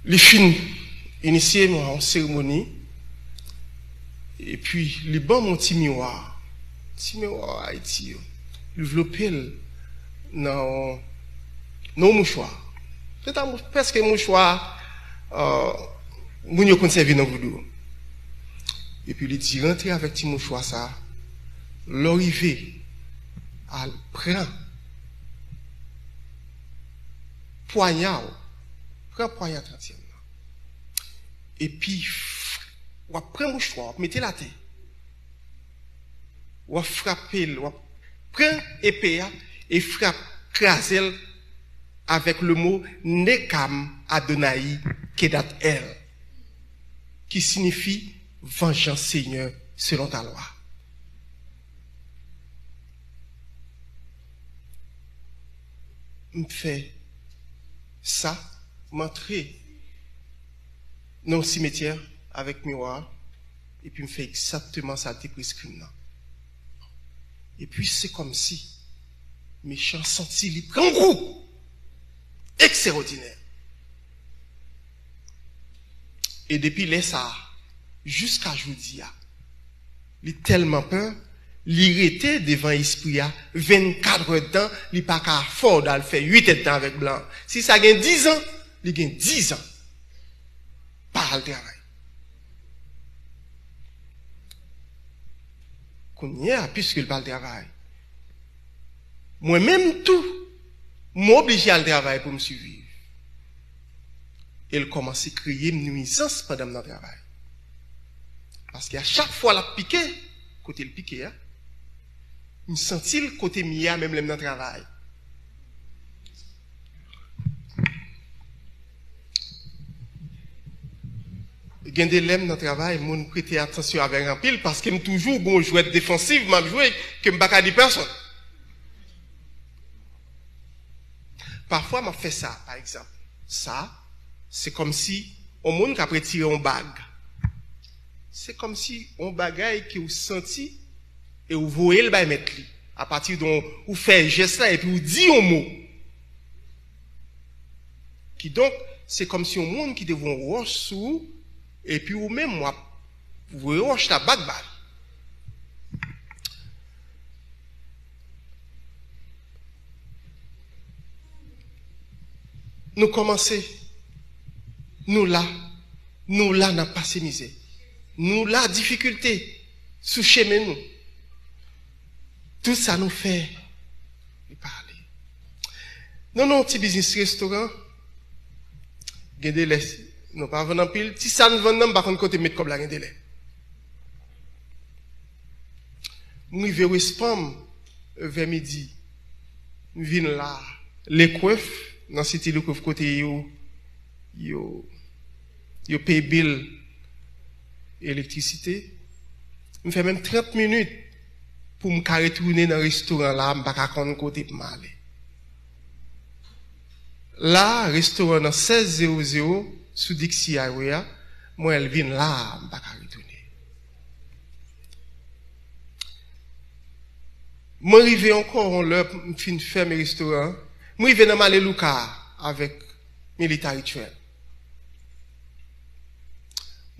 Li fin inisye m a yon seremoni, epi li ban m yon ti miwa, ti miwa Ayiti yo. Li vlope l nan yon, nan yon mouchwa. Se ta mou-, prèske mouchwa, euh, moun yo konn sèvi nan voudou. Epi li di, "Rantre avèk ti mouchwa sa, lè w rive, al pran pwanya w, pran pwanya trantyèm nan. Epi, w ap pran mouchwa, w ap mete l atè. W ap frape l, w ap pran epe a e frap, kraze l avèk le mo Nekam Adonai Kedat El, ki siyifi vengeance Seigneur selon ta loi." M fè sa, m antre nan yon simetyè avèk miwa, epi m fè egzakteman sa l te preskri m nan. Epi se kòmsi mechan santi li pran gou ekstraòdinè. E depi lè sa a, jiska jodi a, li tèlman pè, li rete devan espri a vennkat èdtan, li pa ka fè w al fè uit èdtan avèk blan. Si sa gen dizan, li gen dizan pa al travay. Kounye a, piske l pa al travay, mwen menm tou, m oblije al travay pou m siviv. E l kòmanse kreye m nwizans pandan m nan travay. Paske a chak fwa l ap pike, kote l pike a, m santi l kote m ye a, menm lè m nan travay. Gen de lè m nan travay, moun prete atansyon avè m anpil, paske m toujou gon jwèt defansiv m ap jwe ke m pa ka di pèsonn. Pafwa, m ap fè sa, pa egzanp. Sa, se kòmsi yon moun k ap retire yon bag. Se kòmsi yon bagay ke w santi e w voye l bay mèt li. Apati de ou fè jès la epi w di yon mo. Kidonk, se kòmsi yon moun ki te voye yon wòch sou ou, epi ou menm w ap voye wòch la bat ba l. Nou kòmanse. Nou la. Nou la, n ap pase mizè. Nou la, difikilte sou chemen nou. Tout sa nou fè, li pa ale. Nou, nou ti biznis restoran. Gen de lè, nou pa vann anpil. Ti sa n vann nan, m pa konn kote m met kòb la gen de lè. M rive West Palm, vè midi. M vin la, Lekwef, nan City Lekwef kote yo, yo, yo peye bil elektrisite. M fè menm trant minit pou m ka retounen nan restoran la, m pa ka konn kote pou m ale. La, restoran nan sèz zewo zewo sou Dixie Highway a, mwen vin la, m pa ka retounen. Mwen rive ankò yon lè, m fin fèmen restoran an. Mwen rive nan Malelouka avèk Military Trail.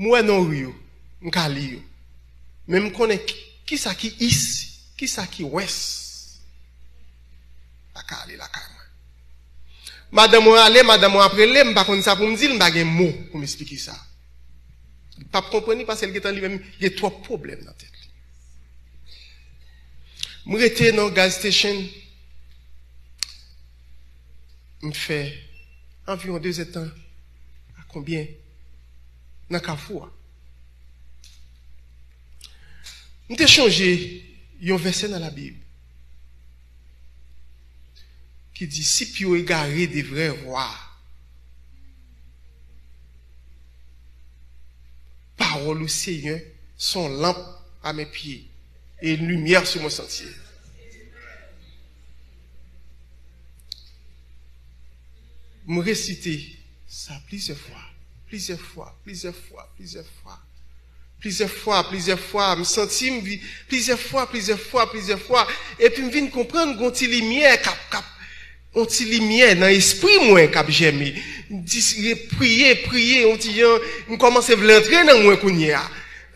Mwen wè non ri yo, m ka li yo. Men m konnen ki, kisa ki east, kisa ki west. pa ka ale lakay mwen. Madanm mwen ale, madanm mwen ap rele, m pa konn sa pou m di l, m pa gen mo pou m esplike sa. Li p ap konprann li paske l gentan li menm gen twòp pwoblèm nan tèt li. M rete nan gas station, m fè anviwon de zèdtan, a konbyen, nan kafou a. M te chonje yon vèsè nan Labib ki di, si pye w egare devre vwa, pawòl ou Senyè se yon lanp a men pye e limyè sou mon santye. M resite sa plizyè fwa, plizyè fwa, plizyè fwa, plizyè fwa. Plizyè fwa, plizyè fwa, m santi m vi, plizyè fwa, plizyè fwa, plizyè fwa. Epi m vin konprann gon ti limyè k ap, k ap, yon ti limyè nan espri mwen k ap jèmen. M di, priye, priye, yon ti jan, m kòmanse vle antre nan mwen kounye a.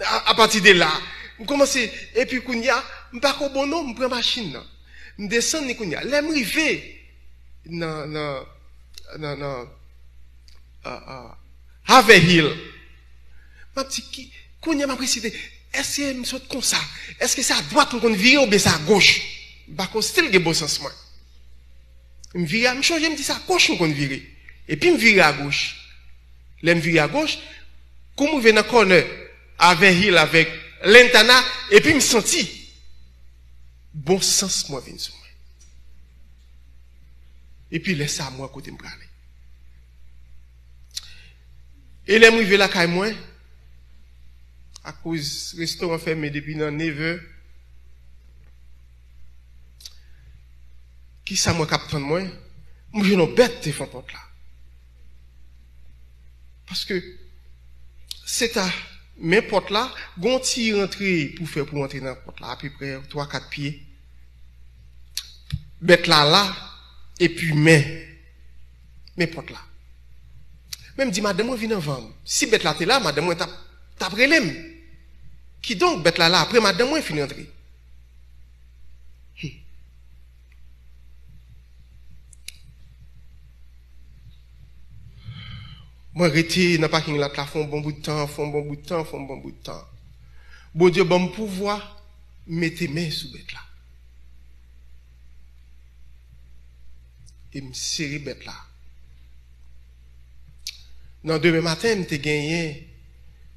A, apati de la, m kòmanse, epi kounye a, m pa ko bon non, m pran machin nan. M desann li kounye a. Lè m rive nan, nan, nan, nan, a, a, Haverhill, m ap di, ki, kounye a m ap resite, èske m sot konsa? Èske se adwat m konn vire oubyen se agoch? M pa konn si l gen bon sans mwen. M vire, m chonje, m di se agoch m konn vire. Epi m vire agoch. Lè m vire agoch, kou m rive nan kònè Haverhill avèk Lantana, epi m santi bon sans mwen vin sou mwen. Epi lè sa a, m wè kote m prale. E lè m rive lakay mwen, akoz restoran fèmen depi nan nevè, kisa m wè k ap tann mwen? M jwenn yon bèt devan pòt la. Paske se ta men pòt la, gon ti rantre pou fè pou antre nan pòt la, apeprè twa kat pye. Bèt la la, epi men, men pòt la. Men m di, madanm mwen vin anvan m. Si bèt la te la, madanm mwen t ap, t ap rele m. Kidonk, bèt la la, apre madanm mwen fin rantre. Hmm. Mwen rete nan paking lat la fè yon bon bout tan, fè yon bon bout tan, fè yon bon bout tan. Bondye ban m pouvwa, m mete men sou bèt la. E m sere bèt la. Nan demen maten, m te genyen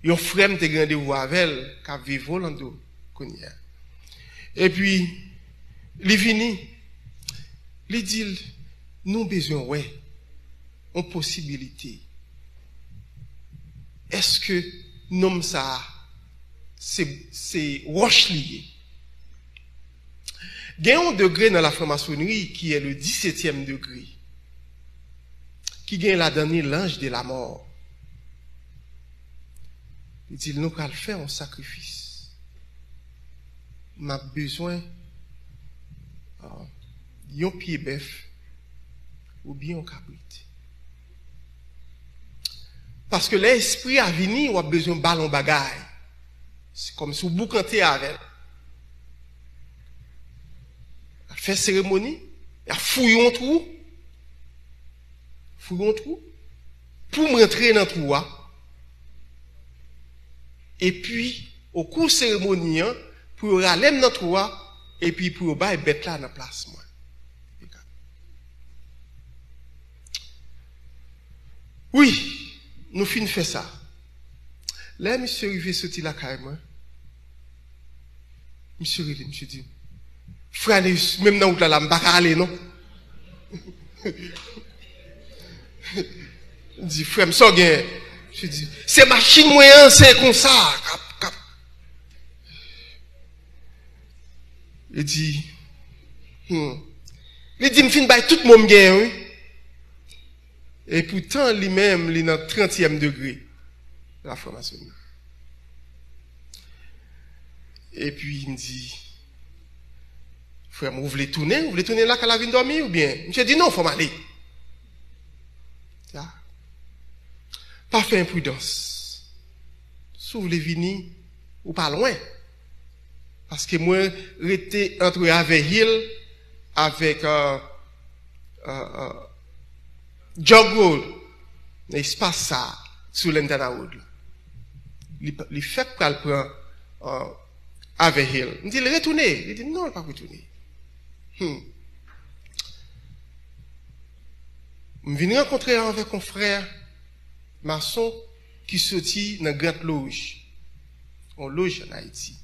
yon frè m te gen randevou avè l, k ap viv Orlando kounye a. Epi, li vini, li di l, nou bezwen wè yon posibilite. Èske nonm sa a, se, se wòch li ye? Gen yon degre nan lafranmasonri ki est le dix-septième degré, ki gen ladan li l'ange de la mort. Li di, nou pral fè yon sakrifis. M ap bezwen, ah, yon pye bèf oubyen yon kabrit. Paske lè espri a vini, w ap bezwen ba l yon bagay. Se kòmsi w boukante avè l. L ap fè seremoni, l ap fouye yon twou. Fouye yon twou. Pou m rantre nan twou a. Epi, okou seremoni an, pou yo rale m nan twou a, epi pou yo bay bèt la nan plas mwen. Wi, nou fin fè sa. Lè misye rive soti lakay mwen, misye rele, misye di, frè Aneus, menm nan wout la, la, m pa ka ale, non. M di, frè m, sa w gen? Misye di, se machin mwen an, se konsa, k ap, k ap. Li di, hmm. Li di, m fin bay tout mo m genyen, wi. E poutan, li menm, li nan trantyèm degre lafranmasoni. Epi, m di, frè m, ou vle tounen? Ou vle tounen lakay la vin dòmi oubyen? Misye di, non, fò m ale. Sa. Pa fè enpridans. Si w vle vini, ou pa lwen. Paske mwen rete antre Haverhill avèk, euh, euh, euh, jog roll nan espas sa a, sou Lantana Road la. Li, li fèk pral pran, euh, Haverhill. M di l retounen. Li di non, l p ap retounen. Hmm. M vin rankontre avèk yon frè mason ki soti nan Grant Lodge, yon loj ann Ayiti.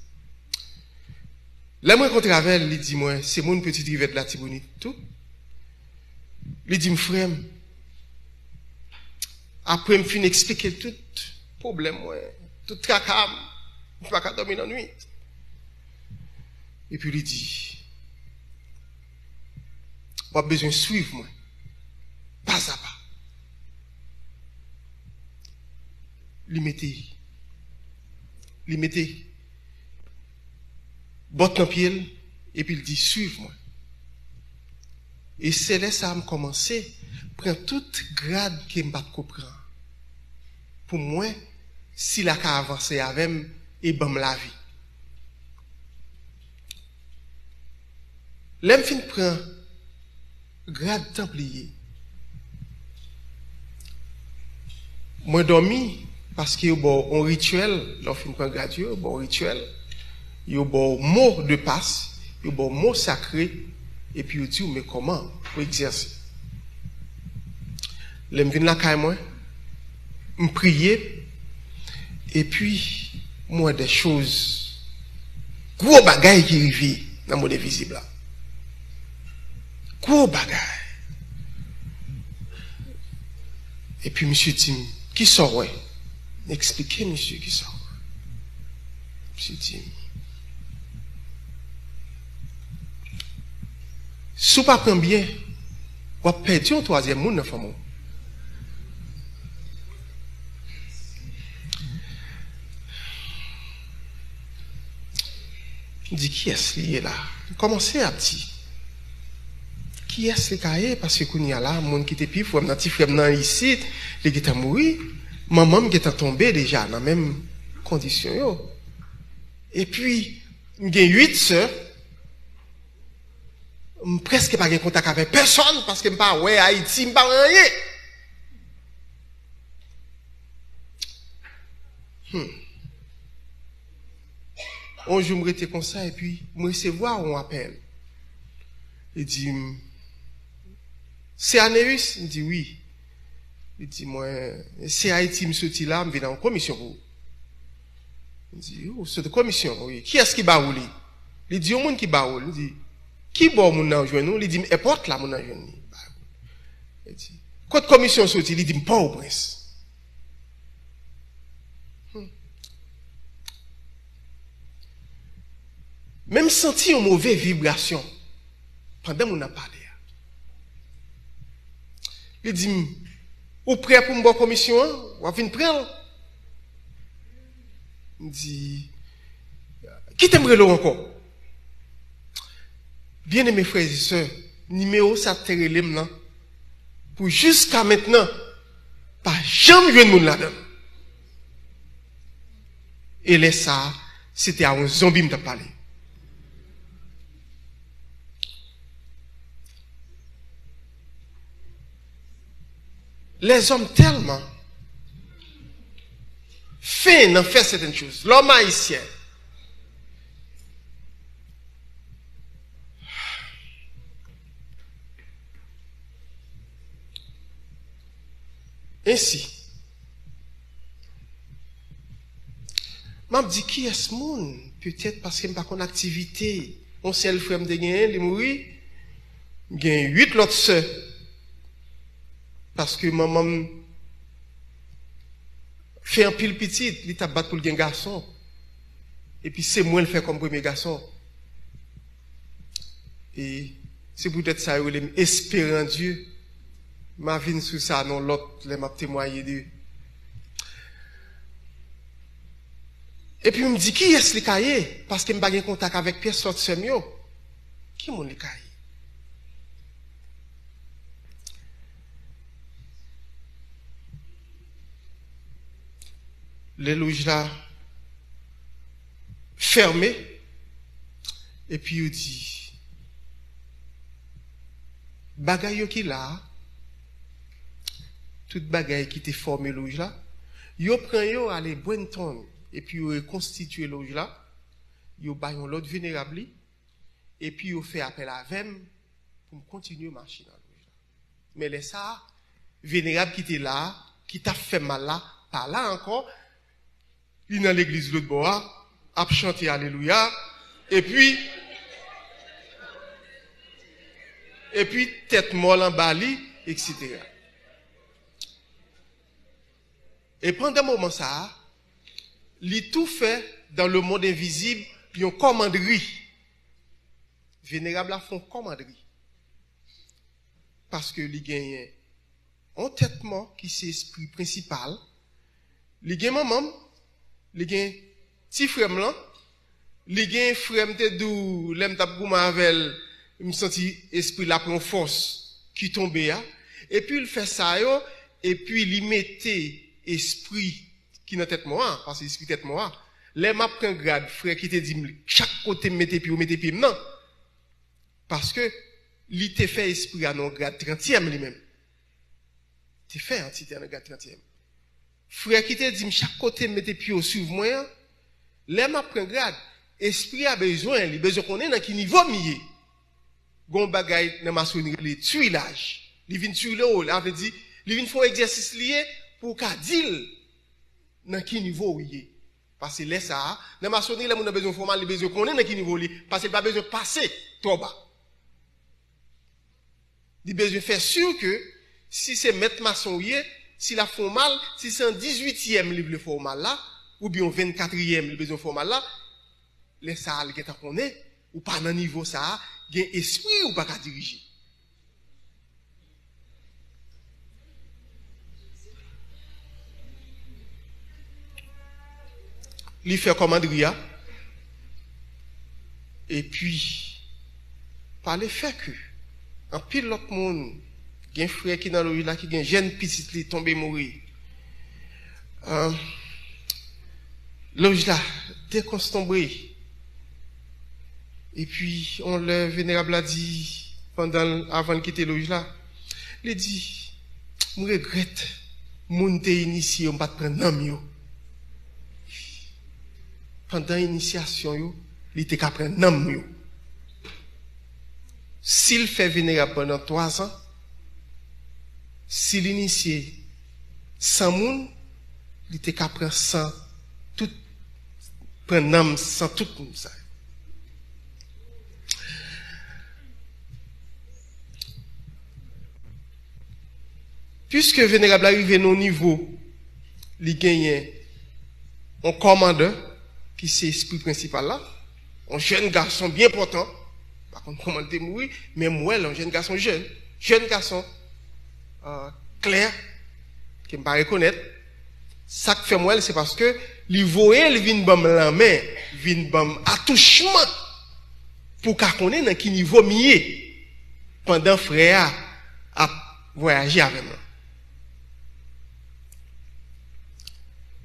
Lè m rankontre avè l, li di mwen se moun Petite Rivière de l'Artibonite tou. Li di m, frè m, apre m fin eksplike l tout pwoblèm mwen, tout traka m, m pa ka dòmi lannwit. Epi li di, w ap bezwen swiv mwen, pa a pa. Li mete, li mete bòt nan pye l, epi l di, swiv mwen. E se lè sa a m kòmanse pran tout grad ke m pa t ko pran. Pou m wè si l a ka avanse avè m e ban m lavi. Lè m fin pran grad tanpliye, mwen dòmi, paske yo ba w yon rityèl, lè w fin pran grad yo, yo ba w yon rityèl, yo ba w mo de pas, yo ba w mo sakre, epi yo di w men kòman pou egzèse. Lè m vin lakay mwen, m priye, epi m wè de choz, gwo bagay ki rive nan monn envizib la. Gwo bagay. Epi misye di m, kisa w wè? M eksplike misye kisa w wè. Misye di m, si w pa pran byen, w ap pèdi yon twazyèm moun nan fanmi w. M di, kiyès li ye la? M kòmanse ap di, kiyès li ka ye? Paske kounye a la, moun ki te pi fre m nan, ti frè m nan isit, li gentan mouri. Manman m gentan tonbe deja nan menm kondisyon yo. Epi, m gen uit sè. M prèske pa gen kontak avèk pèsòn paske m pa wè Ayiti, m pa wè anyen. Hmm. Yon jou m rete konsa epi m resevwa yon apèl. Li di m, se Aneus? M di wi. Li di mwen, se Ayiti m soti la, m vin nan yon komisyon pou ou. M di, ou soti komisyon, wi. Kiyès ki ba ou li? Li di, yon moun ki ba ou li. M di, ki bò moun nan jwenn ou? Li di m, èpòt la moun nan jwenn li. Li di, kot komisyon soti? Li di m, Pòtoprens. Hmm. Men m santi yon move vibrasyon pandan moun nan pale a. Li di m, ou prè pou m ba w komisyon an? W ap vin pran l? M di, kite m rele w ankò. Byeneme frè e sè, nimewo sa te rele m nan, pou jiska mentnan, pa janm jwenn moun ladan l. E lè sa a, se te a yon zonbi m t ap pale. Lèzòm tèlman fen nan fè sètèn choz. Lòm ayisyen. Ensi, m ap di kiyès moun, petèt paske m pa konn aktivite. Yon sèl frè m te genyen, li mouri. M gen uit lòt sè. Paske manman m fè anpil pitit, li t ap bat pou l gen gason. Epi se mwen l fè kòm premye gason. E se poutèt sa yo rele m Espérant Dieu. M a vin sou sa nan lòt lè m ap temwaye de. Epi m di, kiyès li ka ye? Paske m pa gen kontak avèk pyès lòt sè m yo. Ki moun li ka ye? Lè loj la fèmen, epi yo di, Bagay yo ki la a, tout bagay ki te fòme loj la, yo pran yo ale Brenton, epi yo rekonstitye loj la, yo bay yon lòt venerab li, epi yo fè apèl avè m pou m kontinye mache nan loj la. Men lè sa a, venerab ki te la a, ki t ap fè m mal la, pa la ankò, li nan legliz lòt bò a, ap chante alelouya, epi, epi tèt mò l anba li, etsetera. E pandan moman sa a, li tou fè dans le monde invisible yon kòmandri. Venerab la fè yon kòmandri. Paske li genyen yon tèt mò ki se espri prensipal. Li gen manman m, li gen ti frè m lan, li gen frè m te di w, lè m t ap goumen avè l, m santi espri la pran fòs ki tonbe a. Epi l fè sa yo, epi li mete espri ki nan tèt mò a, paske espri tèt mò a. Lè m ap pran grad, frè ki te di m, chak kote m mete pye w, mete pye m nan. Paske li te fè espri a nan grad trantyèm li menm. Te fè antite a nan grad trantyèm. Frè ki te di m chak kote m mete pye w, swiv mwen an, lè m ap pran grad, espri a bezwen, li bezwen konnen nan ki nivo m ye. Gon bagay nan masonri rele tuilaj. Li vin tuile w, la vle di, li vin fè yon egzèsis li ye pou w ka di l nan ki nivo w ye. Paske lè sa a, nan masonri, lè moun nan bezwen fè w mal, li bezwen konnen nan ki nivo li, paske li pa bezwen pase twò ba. Li bezwen fè si ke si se mèt mason w ye, si l ap fè w mal, si se an dizuityèm li vle fè w mal la, oubyen yon vennkatriyèm li bezwen fè w mal la, lè sa a, li gentan konnen, ou pa nan nivo sa a, gen espri ou pa ka dirije. Li fè kòmandri a, epi, pa le fè ke anpil lòt moun, gen frè ki nan loj la ki gen jèn pitit li tonbe mouri. Ah, loj la dekonstonbre. Epi, yon lè, venerab la di, pandan l, avan l kite loj la, li di, "M regrèt, moun te inisye yo, m pa t pran nanm yo." Pandan inisyasyon yo, li te ka pran nanm yo. Si l fè venerab pandan twazan, si l inisye san moun, li te ka pran san tout, pran nanm san tout moun sa yo. Piske venerab la rive nan yon nivo, li genyen yon kòmandan ki se espri prensipal la, yon jèn gason byen pòtan, pa konn kòman l te mouri, men m wè l, yon jèn gason jèn, jèn gason, euh, klè, ke m pa rekonèt. Sa k fè m wè l, se paske li voye l vin ban m lanmen, vin ban m atouchman pou w ka konnen nan ki nivo m ye pandan frè a ap vwayaje avè m lan.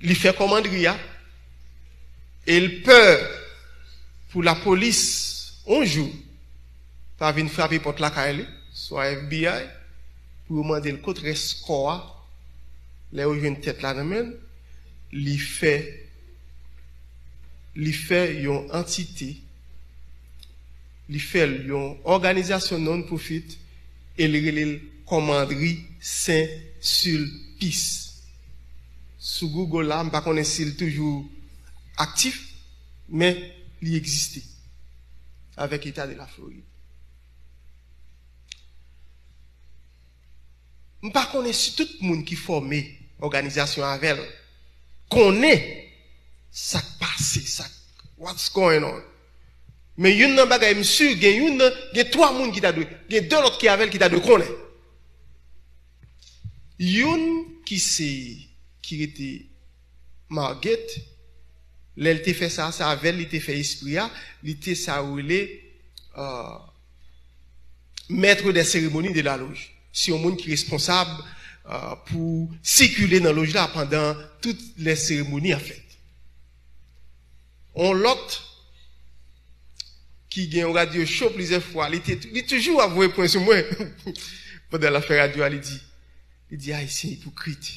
Li fè kòmandri a, e l pè pou lapolis, yon jou, ta vin frape pòt lakay li, swa F B I, pou yo mande l kot rès kò a, lè yo jwenn tèt la nan men l, li fè, li fè yon antite, li fè l yon òganizasyon non-profit, e li rele l Kòmandri Sen Silpis. Sou Google la, m pa konnen si l toujou aktif, men li egziste avèk Eta de la Florid. M pa konnen si tout moun ki fòme òganizasyon avè l konnen sa k pase, sa k, what's going on. Men youn nan bagay m si, gen youn nan, gen twa moun ki ta dwe, gen de lòt ki avè l ki ta dwe konnen. Youn ki se, ki rete Margate, lè l te fè sa, se avè l li te fè espri a, li te sa yo rele, euh, maître des cérémonies de la loge. Se yon moun ki responsab, euh, pou sikile nan loj la pandan tout lè seremoni ap fèt. On lòt, ki gen yon radyo cho plizyè fwa, li te, li toujou ap voye pwen sou mwen. Pandan l ap fè radyo a, li di, li di, Ayisyen ipokrit.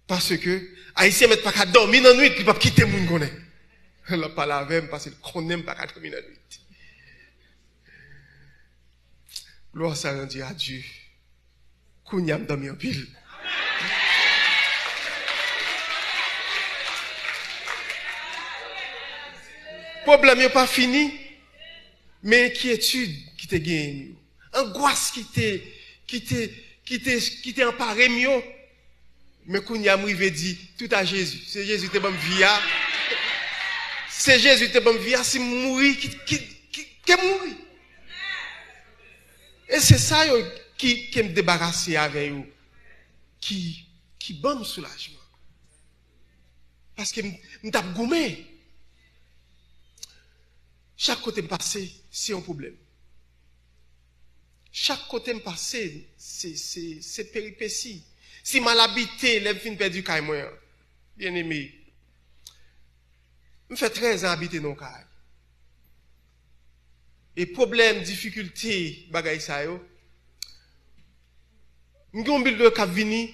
Paske Ayisyen mèt pa ka dòmi nan nwit, li p ap kite moun konnen. L ap pale avè m paske l konnen m pa ka dòmi nan nwit. Gloire soit rendue à Dieu. Kounye a m dòmi anpil. Pwoblèm yo pa fini, men enkyetid ki te genyen m yo, angwas ki te, ki te, ki te, ki te anpare m yo, men kounye a m rive di, tout a Jezi. Se Jezi te ban m vi a. Se Jezi te ban m vi a, si m mouri, ki, ki, ki, ke m mouri. E se sa yo ki, ke m debarase avè yo, ki, ki ban m soulajman. Paske m, m t ap goumen. Chak kote m pase, se yon pwoblèm. Chak kote m pase, se, se, se peripesi. Si m al abite, lè m fin pèdi kay mwen an, byeneme, m fè trèz an abite nan yon kay. E pwoblèm, difikilte, bagay sa yo, m gen yon bil de k ap vini,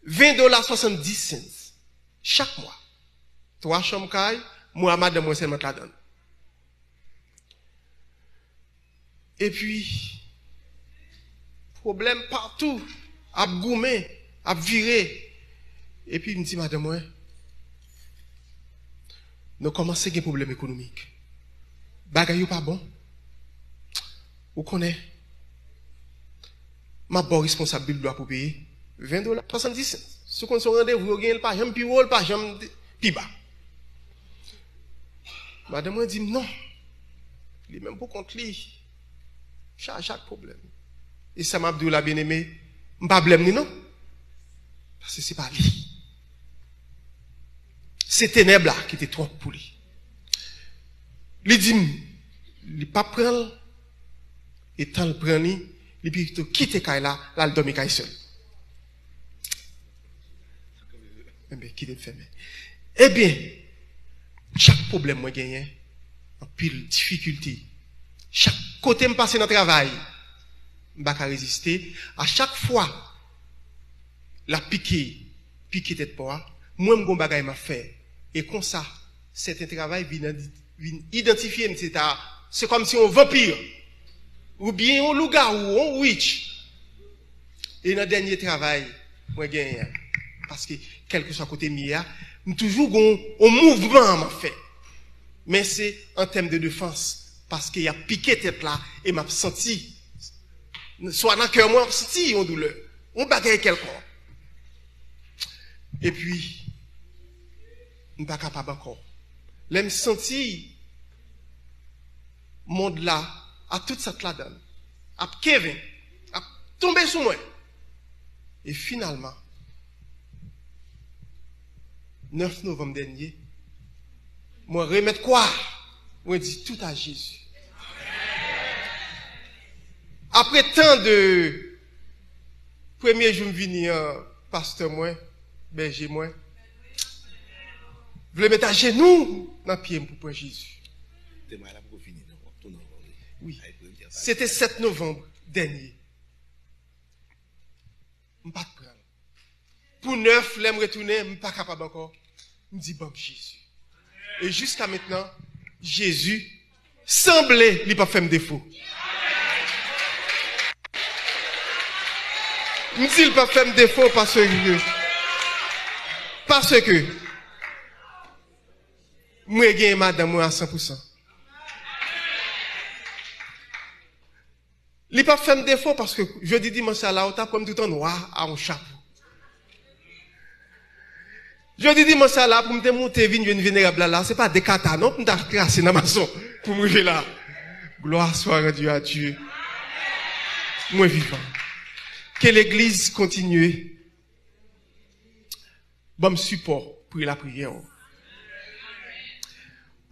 ven dola swasanndis sens chak mwa. Twa chanm kay, mwen a madanm mwen sèlman k ladan l. Epi, pwoblèm patou, ap goumen, ap vire. Epi m di madanm mwen, nou kòmanse gen pwoblèm ekonomik. Bagay yo pa bon. Ou konnen, m ap ba w responsab bil dlo a pou peye. Ven dola, swasanndis sens. Si w konn se yon randevou yo genyen, l pa janm pi wo, l pa janm pi ba. Madanm mwen di m non. Li menm pou kont li, chaje ak pwoblèm. E sa m ap di w la, byeneme, m pa blame li non. Paske se pa li. Se tenèb la ki te twòp pou li. Li di m, li p ap pran l, e tan l pran li, li pito kite kay la, l al dòmi kay sè l. Enben, kite m fèmen. Ebyen, chak pwoblèm mwen genyen, anpil difikilte. Chak kote m pase nan travay, m pa ka reziste. A chak fwa, l ap pike, pike tèt pò a, mwen m gon bagay m ap fè. E konsa, sèten travay vin, vin idantifye m, se ta, se kòmsi yon vanpi. Oubyen yon lougawou, yon witch. E nan dènye travay mwen genyen an, paske kèlkeswa kote m ye a, m toujou gon yon mouvman m ap fè. Men se an tèm de defans, paske y ap pike tèt la e m ap santi, swa nan kè mwen, m ap santi yon doulè, yon bagay kèlkonk. Epi, m pa kapab ankò. Lè m santi mond la, ak tout sa k ladan l, ap kenbe, ap tonbe sou mwen. E finalman, nèf novanm dènye, mwen remèt kwa, mwen di tout a Jezi. Apre tan de premye jou m vini an, pastè mwen, bèje mwen, vle met ajenou nan pye m pou pran Jezi. Temwayaj la poko fini non, w ap tounen ankò wi. Wi. Ay, premye sa. Se te sèt novanm dènye. M pa t pran l. Pou nèf, lè m retounen, m pa kapab ankò. M di, ban m Jezi. E jiska mentnan, Jezi sanble li p ap fè m defo. M di l p ap fè m defo paske, paske mwen genyen madanm mwen a san pou san. Li p ap fè m defo paske jodi dimanch sa la, ou t ap wè m tout an nwa a yon chapo. Jodi dimanch sa la, pou m te moute vin jwenn venerab la la, se pa de kata non pou m ta trase nan mason pou m rive la. Gloire soit rendue à Dieu. Mwen vivan. Ke legliz kontinye ban m sipò pri lapriyè w.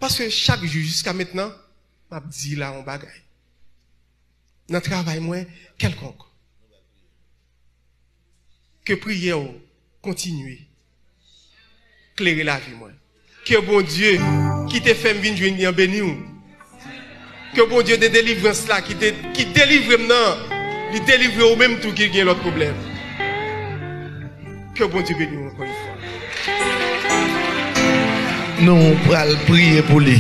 Paske chak jou jiska mentnan, m ap di la yon bagay. Nan travay mwen, kèlkonk. Ke priyè w kontinye klere lavi mwen. Ke Bondye ki te fè m vin jwenn li an beni w. Ke Bondye de delivrans la ki te, ki delivre m nan, li delivre ou menm tou ki gen lòt pwoblèm. Ke Bondye beni w ankò yon fwa. Nou pral priye pou li.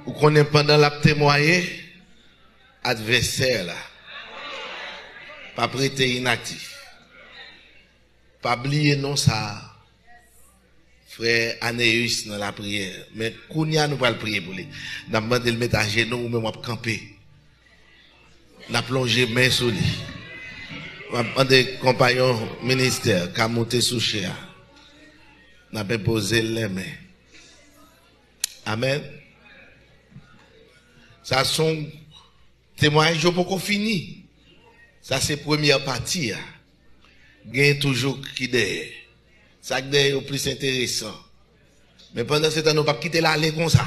Ou konnen pandan l ap temwaye, advèsè la p ap rete inaktif. Pa bliye non sa a. Frè Aneus nan lapriyè. Men kounye a nou pral priye pou li. N ap mande l met ajenou, ou menm w ap kanpe. N ap lonje men sou li. M ap mande konpayon ministè ka moute sou chè a. N ap enpoze l lenmen. Amèn. Sa se yon temwayaj yo poko fini. Sa se premyè pati a. Gen toujou ki dèyè. Sa k dèyè yo plis enteresan. Men pandan se tan nou p ap kite l ale konsa.